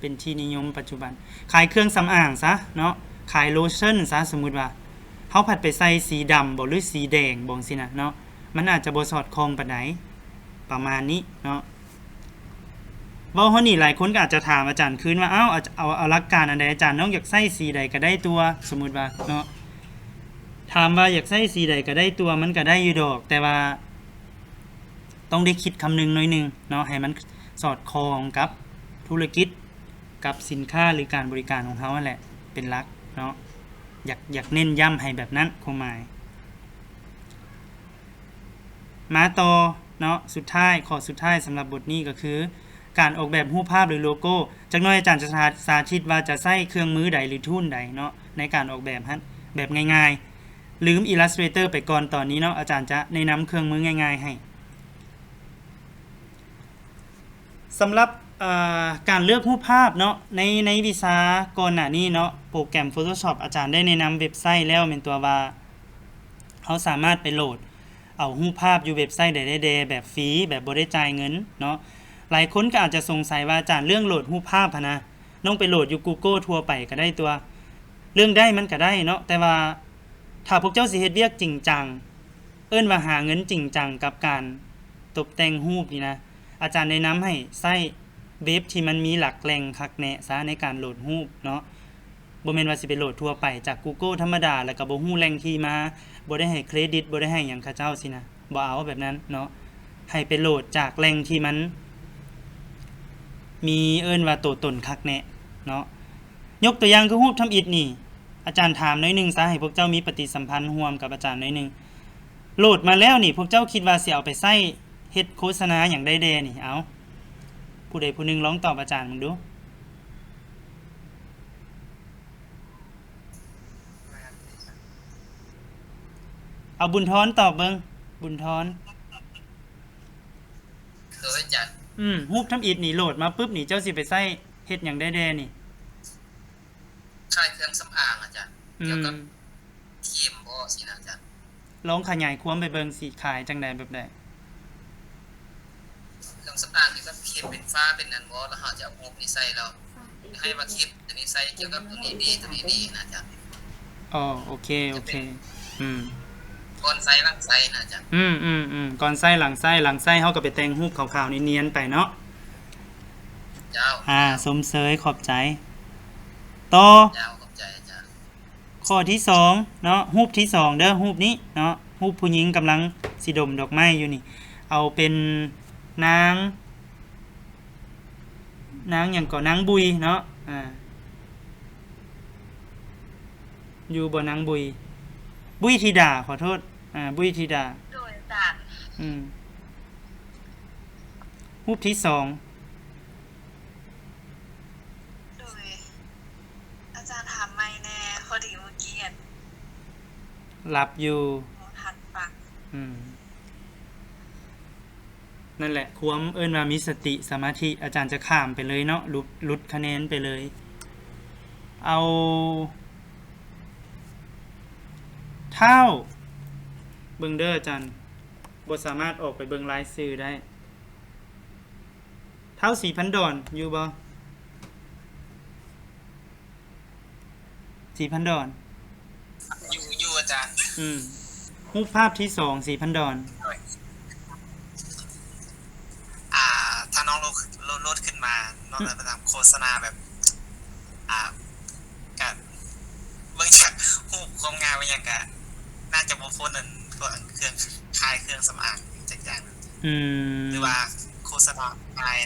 ເປັນທີ່ນິຍົມປັດຈຸບັນ ຂາຍເຄື່ອງສຳອາງຊະເນາະ ຂາຍໂລຊັນຊະ ສົມມຸດວ່າ ເຮົາພັດໄປໃສ່ສີດຳບໍ ຫຼືສີແດງບໍ ຈັ່ງຊີ້ນະເນາະ ມັນອາດຈະບໍ່ສອດຄ່ອງປານໃດ ປະມານນີ້ເນາະ. ເວົ້າຮອດນີ້ ຫຼາຍຄົນກໍອາດຈະຖາມອາຈານຄືນວ່າ ອ້າວ ອາ ເອົາ ເອົາຫຼັກການອັນໃດອາຈານ? ນ້ອງຢາກໃຊ້ສີໃດກໍໄດ້ຕົວະ ສົມມຸດວ່າເນາະ ຖາມວ່າຢາກໃຊ້ສີໃດກໍໄດ້ຕົວະ ມັນກໍໄດ້ຢູ່ດອກ ແຕ່ວ່າຕ້ອງໄດ້ຄິດຄຳນຶງໜ້ອຍໜຶ່ງເນາະ ໃຫ້ມັນສອດຄ່ອງກັບທຸລະກິດ ກັບສິນຄ້າ ຫຼື ການບໍລິການຂອງເຮົາຫັ້ນແຫຼະເປັນຫຼັກເນາະ ຢາກ ຢາກເນັ້ນຢ້ຳໃຫ້ແບບນັ້ນ ຄວາມໝາຍ. ມາຕໍ່ເນາະ ສຸດທ້າຍ ຂໍ້ສຸດທ້າຍສຳລັບບົດນີ້ກໍຄື ການອອກແບບຮູບພາບ ຫຼື ໂລໂກ້. ຈັກໜ້ອຍອາຈານຈະສາ ສາທິດວ່າຈະໃຊ້ເຄື່ອງມືໃດ ຫຼື ທູນໃດເນາະ ໃນການອອກແບບຫັ້ນ ແບບງ່າຍໆ. ລືມ Illustrator ໄປກ່ອນຕອນນີ້ເນາະ ອາຈານຈະແນະນຳເຄື່ອງມືງ່າຍໆໃຫ້. ສຳລັບ ເອີ ການເລືອກຮູບພາບເນາະ ໃນ ໃນວິຊາກ່ອນໜ້ານີ້ເນາະ ໂປຣແກຣມ Photoshop ອາຈານໄດ້ແນະນຳເວັບໄຊແລ້ວແມ່ນຕົວະວ່າ ເຮົາສາມາດໄປໂຫຼດເອົາຮູບພາບຢູ່ເວັບໄຊໃດໄດ້ແດ່ ແບບຟຣີ ແບບບໍ່ໄດ້ຈ່າຍເງິນເນາະ. ຫຼາຍຄົນກໍອາດຈະສົງໄສວ່າ ອາຈານ ເລື່ອງໂຫຼດຮູບພາບຫັ້ນນະ ນ້ອງໄປໂຫຼດຢູ່ Google ທົ່ວໄປກໍໄດ້ຕົວະ ເລື່ອງໄດ້ມັນກໍໄດ້ເນາະ ແຕ່ວ່າຖ້າພວກເຈົ້າຊິເຮັດວຽກຈິງຈັງ ເອີ້ນວ່າຫາເງິນຈິງຈັງກັບການຕົບແຕ່ງຮູບນີ້ນະ ອາຈານແນະນຳໃຫ້ໃຊ້ເວັບທີ່ມັນມີຫຼັກແຫຼ່ງຄັກແນ່ຊະໃນການໂຫຼດຮູບເນາະ. ບໍ່ແມ່ນວ່າຊິໄປໂຫຼດທົ່ວໄປຈາກ Google ທຳມະດາ ແລ້ວກໍບໍ່ຮູ້ແຫຼ່ງທີ່ມາ ບໍ່ໄດ້ໃຫ້ເຄຣດິດ ບໍ່ໄດ້ໃຫ້ຫຍັງເຂົາເຈົ້າຊີ້ນະ ບໍ່ເອົາແບບນັ້ນເນາະ. ໃຫ້ໄປໂຫຼດຈາກແຫຼ່ງທີ່ມັນມີ ເອີ້ນວ່າໂຕຕົນຄັກແນ່ເນາະ. ຍົກຕົວຢ່າງຄືຮູບທຳອິດນີ້ ອາຈານຖາມໜ້ອຍໜຶ່ງຊະ ໃຫ້ພວກເຈົ້າມີປະຕິສຳພັນຮ່ວມກັບອາຈານໜ້ອຍໜຶ່ງ. ໂຫຼດມາແລ້ວນີ້ ພວກເຈົ້າຄິດວ່າຊິເອົາໄປໃຊ້ເຮັດໂຄສະນາຫຍັງໄດ້ແດ່ນີ້? ເອົາ ຜູ້ໃດຜູ້ໜຶ່ງລອງຕອບອາຈານເບິ່ງດູ. ເອົາ ບຸນທອນຕອບເບິ່ງ ບຸນທອນ. ໂດຍ ອາຈານ. ອືມ ຮູບທຳອິດນີ້ໂຫຼດມາປຶບນີ້ ເຈົ້າຊິໄປໃຊ້ເຮັດຫຍັງໄດ້ແດ່ນີ້? ຂາຍເຄື່ອງສຳອາງ ອາຈານ. ອືມ ກ່ຽວກັບຄຣີມບໍຊີ້ນະ ອາຈານ? ລອງຂະຫຍາຍຄວາມໄປເບິ່ງ ຊິຂາຍຈັ່ງໃດ ແບບໃດ? ເຄື່ອງສຳອາງກ່ຽວກັບຄຣີມເປັນຟ້າເປັນນັ້ນບໍ ແລ້ວເຮົາຈະເອົາຮູບນີ້ໃສ່ ແລ້ວໃຫ້ວ່າຄຣີມຕົວນີ້ໃສ່ກ່ຽວກັບຕົວນີ້ດີ ຕົວນີ້ດີນະ ອາຈານ. ອໍ ໂອເຄ ໂອເຄ. ອືມ ກ່ອນໃສ່ຫຼັງໃສ່ນະ ອາຈານ. ອືມໆໆ ກ່ອນໃສ່ຫຼັງໃສ່ ຫຼັງໃສ່ເຮົາກໍໄປແຕ່ງຮູບຂາວໆນຽນໆໄປເນາະ. ເຈົ້າ. ອ່າ ຊົມເຊີຍ ຂອບໃຈ. ຕໍ່. ເຈົ້າ ຂອບໃຈອາຈານ. ຂໍ້ທີສອງເນາະ ຮູບທີສອງເດີ ຮູບນີ້ເນາະ ຮູບຜູ້ຍິງກຳລັງຊິດົມດອກໄມ້ຢູ່ນີ້ ເອົາເປັນນາງ ນາງຫຍັງກໍ ນາງບຸຍເນາະ. ອ່າ ຢູ່ບໍ່ນາງບຸຍ? ບຸຍທິດາ ຂໍໂທດ. ອ່າ ບຸຍທິດາ. ໂດຍ ອາຈານ. ອືມ. ຮູບທີສອງ. ໂດຍ ອາຈານຖາມໃໝ່ແດ່ ພໍດີມື້ກີ້ອັນ ຫຼັບຢູ່ ບໍ່ທັນຟັງ. ອືມ ນັ້ນແຫຼະ ຄວາມເອີ້ນວ່າມີສະຕິສະມາທິ ອາຈານຈະຂ້າມໄປເລີຍເນາະ ຫຼຸດ ຫຼຸດຄະແນນໄປເລີຍ. ເອົາ ທ້າວ ເບິ່ງເດີ ອາຈານບໍ່ສາມາດອອກໄປເບິ່ງລາຍຊື່ໄດ້. ທ້າວ ສີພັນດອນ ຢູ່ບໍ່? ສີພັນດອນ ຢູ່ ຢູ່ອາຈານ. ອືມ ຮູບພາບທີສອງ ສີພັນດອນ. ໂດຍ ອ່າ ຖ້ານ້ອງໂຫຼດ ໂຫຼດ ໂຫຼດຂຶ້ນມາ ນ້ອງ ອືມ ຈະໄປຕາມໂຄສະນາແບບ ອ່າ ກະເບິ່ງຈາກຮູບຄວາມງາມອີ່ຫຍັງກະ ໜ້າຈະບໍ່ພົ້ນອັນ ພວກອັນເຄື່ອງຂາຍເຄື່ອງສຳອາງອີ່ຫຍັງຈັກຢ່າງ. ອືມ ຫຼືວ່າໂຄສະນາຂາຍ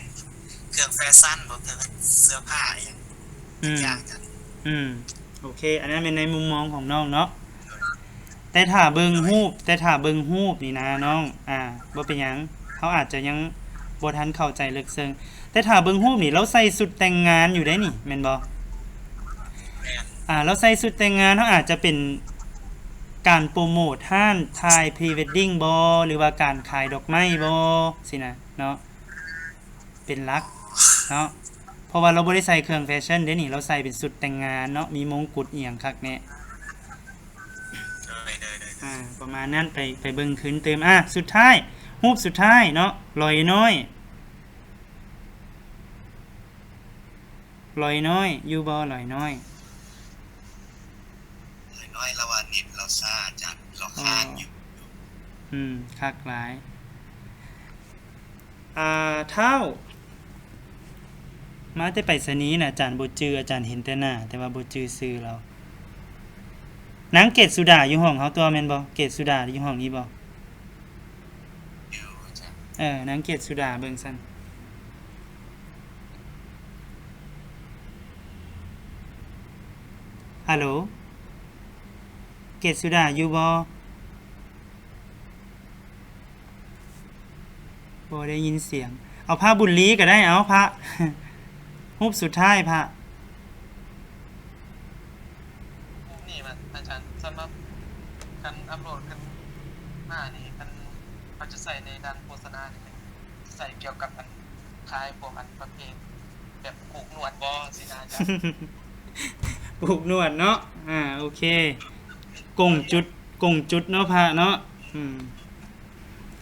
ເຄື່ອງແຟຊັນບໍ ເຄື່ອງເສື້ອຜ້າອີ່ຫຍັງ ອືມ ຈັກຢ່າງ. ອືມ ໂອເຄ ອັນນັ້ນແມ່ນໃນມຸມມອງຂອງນ້ອງເນາະ. ແຕ່ຖ້າເບິ່ງຮູບ ແຕ່ຖ້າເບິ່ງຮູບນີ້ນະນ້ອງ ອ່າ ບໍ່ເປັນຫຍັງ ເຮົາອາດຈະຍັງບໍ່ທັນເຂົ້າໃຈເລິກເຊິ່ງ. ແຕ່ຖ້າເບິ່ງຮູບນີ້ ລາວໃສ່ຊຸດແຕ່ງງານຢູ່ເດ້ນີ້ ແມ່ນບໍ່? ແມ່ນ. ອ່າ ລາວໃສ່ຊຸດແຕ່ງງານ ເຮົາອາດຈະເປັນການໂປຣໂມດຮ້ານຖ່າຍພຣີເວດດິ້ງບໍ ຫຼືວ່າການຂາຍດອກໄມ້ບໍ ຊີ້ນະເນາະ ເປັນຫຼັກເນາະ. ເພາະວ່າລາວບໍ່ໄດ້ໃສ່ເຄື່ອງແຟຊັນເດ້ນີ້ ລາວໃສ່ເປັນຊຸດແຕ່ງງານເນາະ ມີມົງກຸດອີ່ຫຍັງຄັກແນ່. ໂດຍ ໂດຍ ໂດຍ ອ່າ ປະມານນັ້ນ ໄປ ໄປເບິ່ງຄືນຕື່ມ. ອ່າ ສຸດທ້າຍ ຮູບສຸດທ້າຍເນາະ ຫຼອຍນ້ອຍ. ຫຼອຍນ້ອຍ ຢູ່ບໍ່ ຫຼອຍນ້ອຍ? ຫຼອຍນ້ອຍ ລາວວ່າເນັດລາວຊ້າ ອາຈານ ລາວຄ້າງຢູ່. ອໍ ອືມ ຄັກຫຼາຍ. ອ່າ ທ້າວ ມາແຕ່ໄປສະນີນະ ອາຈານບໍ່ຈື່ ອາຈານເຫັນແຕ່ໜ້າ ແຕ່ວ່າບໍ່ຈື່ຊື່ລາວ. ນາງເກດສຸດາຢູ່ຫ້ອງເຮົາຕົວະ ແມ່ນບໍ່? ເກດສຸດາຢູ່ຫ້ອງນີ້ບໍ່? ຢູ່ ອາຈານ. ເອີ ນາງເກດສຸດາເບິ່ງຊັ້ນ. ຮັລໂຫຼ ເກດສຸດາຢູ່ບໍ່? ບໍ່ໄດ້ຍິນສຽງ. ເອົາພະບຸນລີກໍໄດ້ ເອົາພະ ຮູບສຸດທ້າຍພະ. ຮູບນີ້ແມ່ນ ອາຈານ ສຳລັບຄັນອັບໂຫຼດຂຶ້ນມານີ້ ຄັນເຂົາຈະໃສ່ໃນດ້ານໂຄສະນານີ້ ແມ່ນໃສ່ກ່ຽວກັບອັນ ຂາຍພວກອັນປະເພດແບບຜູກໜວດບໍ່ ຊີ້ນະອາຈານ? ຜູກໜວດເນາະ ອ່າ ໂອເຄ ກົງຈຸດ ກົງຈຸດເນາະພະເນາະ. ອືມ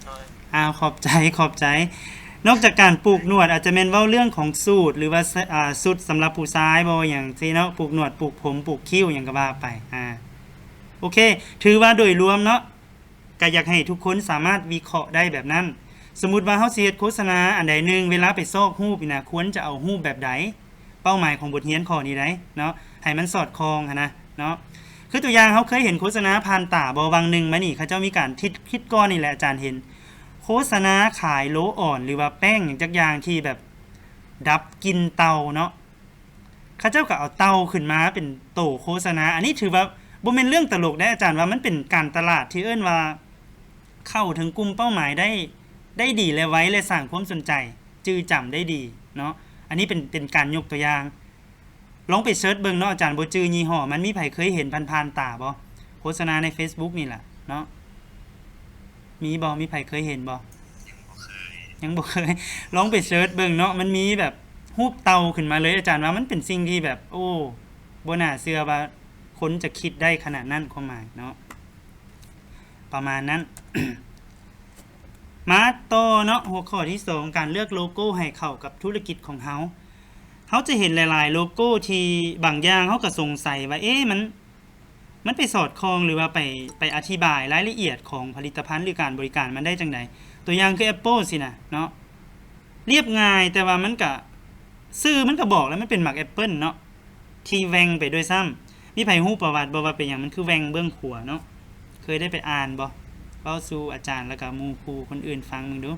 ໂດຍ ອ່າ ຂອບໃຈ ຂອບໃຈ. ນອກຈາກການຜູກໜວດ ອາດຈະແມ່ນເວົ້າເລື່ອງຂອງສູດ ຫຼືວ່າ ສ- ອ່າ ຊຸດສຳລັບຜູ້ຊາຍບໍ່ ຫຍັງຊີ້ເນາະ ຜູກໜວດ ຜູກຜົມ ຜູກຄິ້ວ ຫຍັງກໍວ່າໄປ. ອ່າ ໂອເຄ ຖືວ່າໂດຍລວມເນາະ ກໍຢາກໃຫ້ທຸກຄົນສາມາດວິເຄາະໄດ້ແບບນັ້ນ. ສົມມຸດວ່າເຮົາຊິເຮັດໂຄສະນາອັນໃດໜຶ່ງ ເວລາໄປຊອກຮູບນີ້ນະ ຄວນຈະເອົາຮູບແບບໃດ? ເປົ້າໝາຍຂອງບົດຮຽນຂໍ້ນີ້ໄດເນາະ ໃຫ້ມັນສອດຄ່ອງຫັ້ນນະເນາະ. ຄືຕົວຢ່າງ ເຮົາເຄີຍເຫັນໂຄສະນາຜ່ານຕາບໍ່? ຫວ່າງໜຶ່ງມານີ້ ເຂົາເຈົ້າມີການທິດ ຄິດກ່ອນນີ້ແຫຼະ ອາຈານເເຫັນ ໂຄສະນາຂາຍໂລອ່ອນ ຫຼືວ່າແປ້ງຫຍັງຈັກຢ່າງທີ່ແບບດັບກິ່ນເຕົ່າເນາະ. ເຂົາເຈົ້າກໍເອົາເຕົ່າຂຶ້ນມາເປັນໂຕໂຄສະນາ. ອັນນີ້ຖືວ່າບໍ່ແມ່ນເລື່ອງຕະຫຼົກເດ້ ອາຈານວ່າມັນເປັນການຕະຫຼາດທີ່ເອີ້ນວ່າເຂົ້າເຖິງກຸ່ມເປົ້າໝາຍໄດ້ ໄດ້ດີ ແລະ ໄວ ແລະ ສ້າງຄວາມສົນໃຈ ຈື່ຈຳໄດ້ດີເນາະ. ອັນນີ້ເປັນ ເປັນການຍົກຕົວຢ່າງ. ລອງໄປເສີດເບິ່ງເນາະ ອາຈານບໍ່ຈື່ຍີ່ຫໍ້ ມັນມີໃຜເຄີຍເຫັນຜ່ານໆຕາບໍ່? ໂຄສະນາໃນເຟສບຸກນີ້ລະເນາະ ມີບໍ່? ມີໃຜເຄີຍເຫັນບໍ່? ຍັງບໍ່ເຄີຍ ຍັງບໍ່ເຄີຍ. ລອງໄປເສີດເບິ່ງເນາະ ມັນມີແບບຮູບເຕົ່າຂຶ້ນມາເລີຍ. ອາຈານວ່າມັນເປັນສິ່ງທີ່ແບບ ໂອ້ ບໍ່ໜ້າເຊື່ອວ່າຄົນຈະຄິດໄດ້ຂະໜາດນັ້ນ ຄວາມໝາຍເນາະ ປະມານນັ້ນ. ມາຕໍ່ເນາະ ຫົວຂໍ້ທີສອງ ການເລືອກໂລໂກ້ໃຫ້ເຂົ້າກັບທຸລະກິດຂອງເຮົາ. ເຮົາຈະເຫັນຫຼາຍໆໂລໂກ້ທີ່ບາງຢ່າງເຮົາກໍສົງໄສວ່າ ເອ ມັນ ມັນໄປສອດຄ່ອງ ຫຼືວ່າໄປ ໄປອະທິບາຍລາຍລະອຽດຂອງຜະລິດຕະພັນ ຫຼື ການບໍລິການມັນໄດ້ຈັ່ງໃດ? ຕົວຢ່າງຄືແອັບເປິ້ນຊີ້ນະເນາະ ລຽບງ່າຍ ແຕ່ວ່າມັນກະ ຊື່ມັນກະບອກແລ້ວ ມັນເປັນໝາກແອັບເປິ້ນເນາະ ທີ່ແຫວ່ງໄປດ້ວຍຊ້ຳ. ມີໃຜຮູ້ປະຫວັດບໍ່ວ່າເປັນຫຍັງມັນຄືແຫວ່ງເບື້ອງຂວາເນາະ? ເຄີຍໄດ້ໄປອ່ານບໍ່? ເວົ້າສູ່ອາຈານ ແລ້ວກະໝູ່ຄູ່ຄົນອື່ນຟັງເບິ່ງດູ.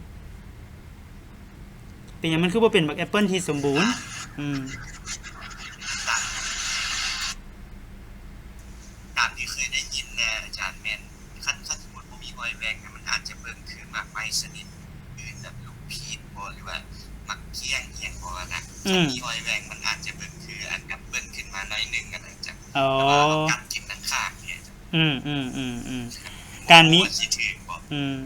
ເປັນຫຍັງມັນຄືບໍ່ເປັນໝາກແອັບເປິ້ນທີ່ສົມບູນ? ອືມ ຕາມ ຕາມທີ່ເຄີຍໄດ້ຍິນນະອາຈານ ແມ່ນ ຄັນ ຄັນສົມມຸດບໍ່ມີຮອຍແຫວ່ງນະ ມັນອາດຈະເບິ່ງຄືໝາກໄມ້ຊະນິດອື່ນ ແບບລູກພີນບໍ ຫຼືວ່າ ອືມ ຄັນມີຮອຍແຫວ່ງ ມັນອາດຈະເບິ່ງຄືອັນກັບເບິ່ງຂຶ້ນມາໜ້ອຍໜຶ່ງຫັ້ນນະ ຈະ ອໍ ແຕ່ວ່າເຮົາກັບກິນທາງຂ້າງນີ້ ອືມໆໆໆ ການມີ ບໍ່ຮູ້ວ່າຊິຖືກບໍ່ ອືມ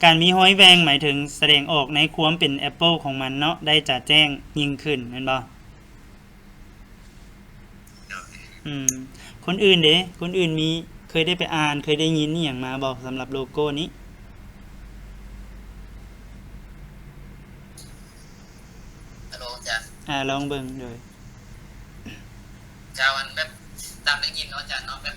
ການມີຮອຍແຫວ່ງ ໝາຍເຖິງສະແດງອອກໃນຄວາມເປັນແອັບເປິ້ນຂອງມັນເນາະ ໄດ້ຈະແຈ້ງຍິ່ງຂຶ້ນ ແມ່ນບໍ່? ໂດຍ ອືມ ຄົນອື່ນເດ? ຄົນອື່ນມີ ເຄີຍໄດ້ໄປອ່ານ ເຄີຍໄດ້ຍິນອີ່ຫຍັງມາບໍ່ ສຳລັບໂລໂກ້ນີ້? ຮັລໂຫຼ ອາຈານ ອ່າ ລອງເບິ່ງ ໂດຍ ເຈົ້າ ອັນແບບຕາມໄດ້ຍິນເນາະອາຈານເນາະ ແບບ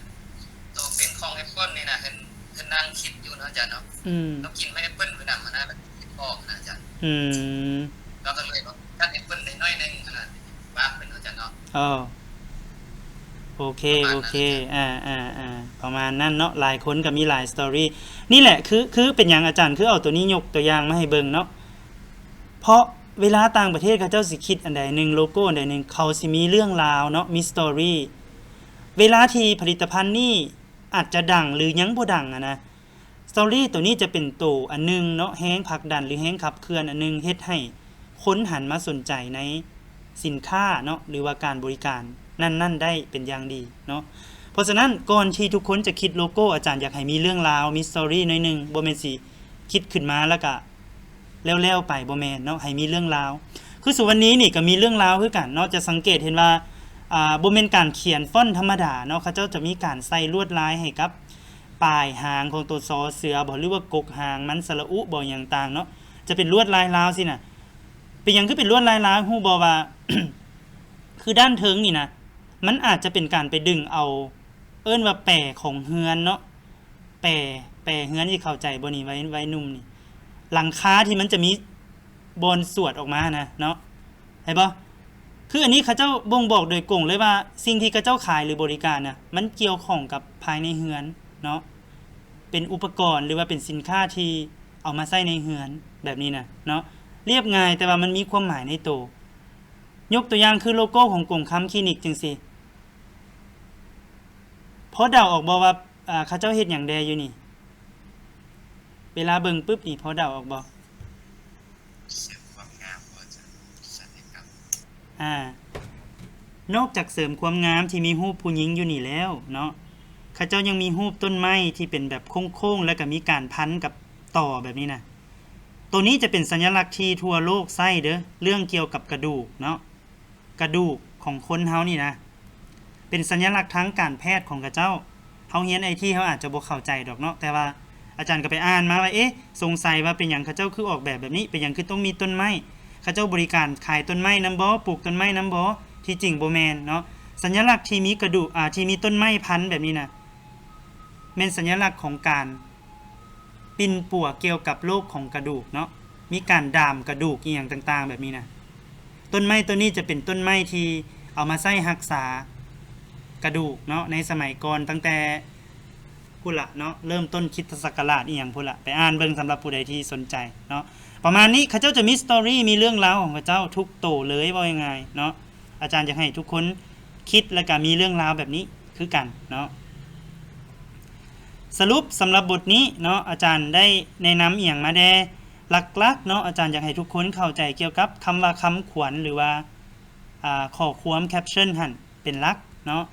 ໂຕເປັນຂອງແອັບເປິ້ນນີ້ນະ ເພິ່ນ ເພິ່ນນັ່ງຄິດຢູ່ເນາະອາຈານເນາະ ອືມ ເຮົາກິນໃບແອັບເປິ້ນມື້ນັ້ນຫັ້ນນະ ແບບຄິດອອກນະອາຈານ ອືມ ເຮົາກໍເລີຍວ່າກັດແອັບເປິ້ນໄດ້ໜ້ອຍໜຶ່ງຫັ້ນນະ ວ່າເພິ່ນເນາະອາຈານເນາະ ອໍ ໂອເຄ ປະມານນັ້ນ ໂອເຄ ອາ ອ່າ ອ່າ ປະມານນັ້ນເນາະ ຫຼາຍຄົນກໍມີຫຼາຍສະຕໍຣີ ນີ້ແຫຼະ ຄື ຄືເປັນຫຍັງອາຈານຄືເອົາໂຕນີ້ຍົກຕົວຢ່າງມາໃຫ້ເບິ່ງເນາະ ເພາະເວລາຕ່າງປະເທດເຂົາເຈົ້າຊິຄິດອັນໃດໜຶ່ງ ໂລໂກ້ອັນໃດໜຶ່ງ ເຂົາຊິມີເລື່ອງລາວເນາະ ມີສະຕໍຣີ ເວລາທີ່ຜະລິດຕະພັນນີ້ອາດຈະດັງ ຫຼື ຍັງບໍ່ດັງຫັ້ນນະ ສະຕໍຣີໂຕນີ້ຈະເປັນໂຕອັນໜຶ່ງເນາະ ແຮງຜັກດັນ ຫຼື ແຮງຂັບເຄື່ອນອັນໜຶ່ງ ເຮັດໃຫ້ຄົນຫັນມາສົນໃຈໃນສິນຄ້າເນາະ ຫຼືວ່າການບໍລິການນັ້ນໆໄດ້ເປັນຢ່າງດີເນາະ. ເພາະສະນັ້ນ ກ່ອນທີ່ທຸກຄົນຈະຄິດໂລໂກ້ ອາຈານຢາກໃຫ້ມີເລື່ອງລາວ ມີສະຕໍຣີໜ້ອຍໜຶ່ງ ບໍ່ແມ່ນຊິຄິດຂຶ້ນມາແລ້ວກະແລ້ວໆໄປ ບໍ່ແມ່ນເນາະ ໃຫ້ມີເລື່ອງລາວ. ຄືສຸວັນນີ້ນີ້ກະມີເລື່ອງລາວຄືກັນເນາະ ຈະສັງເກດເຫັນວ່າ ອ່າ ບໍ່ແມ່ນການຂຽນຟອນທຳມະດາເນາະ ເຂົາເຈົ້າຈະມີການໃສ່ລວດລາຍໃຫ້ກັບ ປາຍຫາງຂອງໂຕຊໍເສືອບໍ ຫຼືວ່າກົກຫາງມັນສະຫຼະອຸບໍ ຫຍັງຕ່າງເນາະ ຈະເປັນລວດລາຍລາວຊີ້ນະ. ເປັນຫຍັງຄືເປັນລວດລາຍລາວ ຮູ້ບໍ່ວ່າ ຄືດ້ານເທິງນີ້ນະ ມັນອາດຈະເປັນການໄປດຶງເອົາ ເອີ້ນວ່າແປຂອງເຮືອນເນາະ ແປ ແປເຮືອນ ຊິເຂົ້າໃຈບໍ່ນີ້ ໄວ ໄວໜຸ່ມນີ້ ຫຼັງຄາທີ່ມັນຈະມີບ່ອນສວດອອກມານະເນາະ. ເຫັນບໍ່? ຄືອັນນີ້ເຂົາເຈົ້າບົ່ງບອກໂດຍກົງເລີຍວ່າ ສິ່ງທີ່ເຂົາເຈົ້າຂາຍ ຫຼື ບໍລິການນະ ມັນກ່ຽວຂ້ອງກັບພາຍໃນເຮືອນເນາະ ເປັນອຸປະກອນ ຫຼືວ່າເປັນສິນຄ້າທີ່ເອົາມາໃຊ້ໃນເຮືອນ ແບບນີ້ນະເນາະ. ລຽບງ່າຍ ແຕ່ວ່າມັນມີຄວາມໝາຍໃນໂຕ. ຍົກຕົວຢ່າງຄືໂລໂກ້ຂອງກົງຄຳຄລີນິກຈັ່ງຊີ້ ພໍເດົາອອກບໍ່ວ່າ ເຂົາເຈົ້າເຮັດຫຍັງແດ່ຢູ່ນີ້? ເວລາເບິ່ງປຶບນີ້ ພໍເດົາອອກບໍ່? ເສີມຄວາມງາມບໍ່ອາຈານ? ສັນຍະກຳ. ອາ ນອກຈາກເສີມຄວາມງາມທີ່ມີຮູບຜູ້ຍິງຢູ່ນີ້ແລ້ວເນາະ ເຂົາເຈົ້າຍັງມີຮູບຕົ້ນໄມ້ທີ່ເປັນແບບໂຄ້ງໆ ແລ້ວກະມີການພັນກັບຕໍແບບນີ້ນະ. ໂຕນີ້ຈະເປັນສັນຍະລັກທີ່ທົ່ວໂລກໃຊ້ເດີ້ ເລື່ອງກ່ຽວກັບກະດູກເນາະ. ກະດູກຂອງຄົນເຮົານີ້ນະ ເປັນສັນຍະລັກທາງການແພດຂອງເຂົາເຈົ້າ. ເຮົາຮຽນໄອທີ ເຮົາອາດຈະບໍ່ເຂົ້າໃຈດອກເນາະ ແຕ່ວ່າອາຈານກໍໄປອ່ານມາວ່າ ເອະ ສົງໄສວ່າເປັນຫຍັງເຂົາເຈົ້າຄືອອກແບບແບບນີ້ ເປັນຫຍັງຄືຕ້ອງມີຕົ້ນໄມ້ ເຂົາເຈົ້າບໍລິການຂາຍຕົ້ນໄມ້ນຳບໍ່ ປູກຕົ້ນໄມ້ນຳບໍ່? ທີ່ຈິງບໍ່ແມ່ນເນາະ. ສັນຍະລັກທີ່ມີກະດູກ ອາ ທີ່ມີຕົ້ນໄມ້ພັນແບບນີ້ນະ ແມ່ນສັນຍະລັກຂອງການ ປິ່ນປົວກ່ຽວກັບໂລກຂອງກະດູກເນາະ ມີການດາມກະດູກອີ່ຫຍັງຕ່າງໆແບບນີ້ນະ. ຕົ້ນໄມ້ຕົ້ນນີ້ຈະເປັນຕົ້ນໄມ້ທີ່ເອົາມາໃຊ້ຮັກສາກະດູກເນາະ ໃນສະໄໝກ່ອນ ຕັ້ງແຕ່ພຸ້ນລະເນາະ ເລີ່ມຕົ້ນຄຣິສຕະສັກກະລາດອີ່ຫຍັງພຸ້ນລະ ໄປອ່ານເບິ່ງສຳລັບຜູ້ໃດທີ່ສົນໃຈເນາະ. ປະມານນີ້ ເຂົາເຈົ້າຈະມີສະຕໍຣີ ມີເລື່ອງລາວຂອງເຂົາເຈົ້າທຸກໂຕເລີຍ ເວົ້າງ່າຍໆເນາະ. ອາຈານຢາກໃຫ້ທຸກຄົນຄິດ ແລ້ວກະມີເລື່ອງລາວແບບນີ້ຄືກັນເນາະ. ສະຫຼຸບສຳລັບບົດນີ້ເນາະ ອາຈານໄດ້ແນະນຳອີ່ຫຍັງມາແດ່? ຫຼັກໆເນາະ ອາຈານຢາກໃຫ້ທຸກຄົນເຂົ້າໃຈກ່ຽວກັບຄຳວ່າຄຳຂວັນ ຫຼືວ່າ ອາ ຂໍ້ຄວາມ caption ຫັ້ນເປັນຫຼັກເນາະ.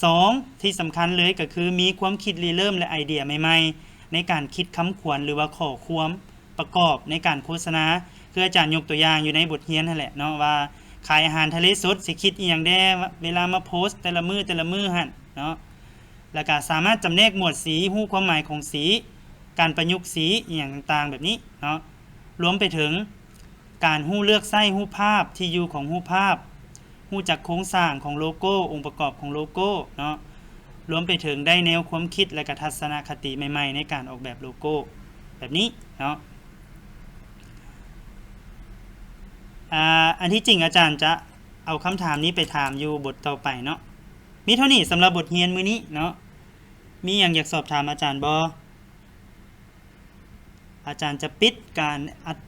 ສອງ ທີ່ສຳຄັນເລີຍກໍຄືມີຄວາມຄິດລິເລີ່ມ ແລະ ໄອເດຍໃໝ່ໆ ໃນການຄິດຄຳຂວັນ ຫຼືວ່າຂໍ້ຄວາມ ປະກອບໃນການໂຄສະນາ ຄືອາຈານຍົກຕົວຢ່າງຢູ່ໃນບົດຮຽນຫັ້ນແຫຼະເນາະ ວ່າຂາຍອາຫານທະເລສົດ ຊິຄິດອີ່ຫຍັງແດ່ ເວລາມາໂພສແຕ່ລະມື້ແຕ່ລະມື້ຫັ້ນເນາະ. ແລ້ວກະສາມາດຈຳແນກໝວດສີ ຮູ້ຄວາມໝາຍຂອງສີ ການປະຍຸກສີ ອີ່ຫຍັງຕ່າງໆແບບນີ້ເນາະ. ລວມໄປເຖິງ ການຮູ້ເລືອກໃຊ້ຮູບພາບ ທີ່ຢູ່ຂອງຮູບພາບ ຮູ້ຈັກໂຄງສ້າງຂອງໂລໂກ້ ອົງປະກອບຂອງໂລໂກ້ເນາະ ລວມໄປເຖິງໄດ້ແນວຄວາມຄິດ ແລະ ກະທັດສະນະຄະຕິໃໝ່ໆ ໃນການອອກແບບໂລໂກ້ແບບນີ້ເນາະ. ອາ ອັນທີ່ຈິງອາຈານຈະເອົາຄຳຖາມນີ້ໄປຖາມຢູ່ບົດຕໍ່ໄປເນາະ. ມີເທົ່ານີ້ສຳລັບບົດຮຽນມື້ນີ້ເນາະ. ມີຫຍັງຢາກສອບຖາມອາຈານບໍ່? ອາຈານຈະປິດການອັດ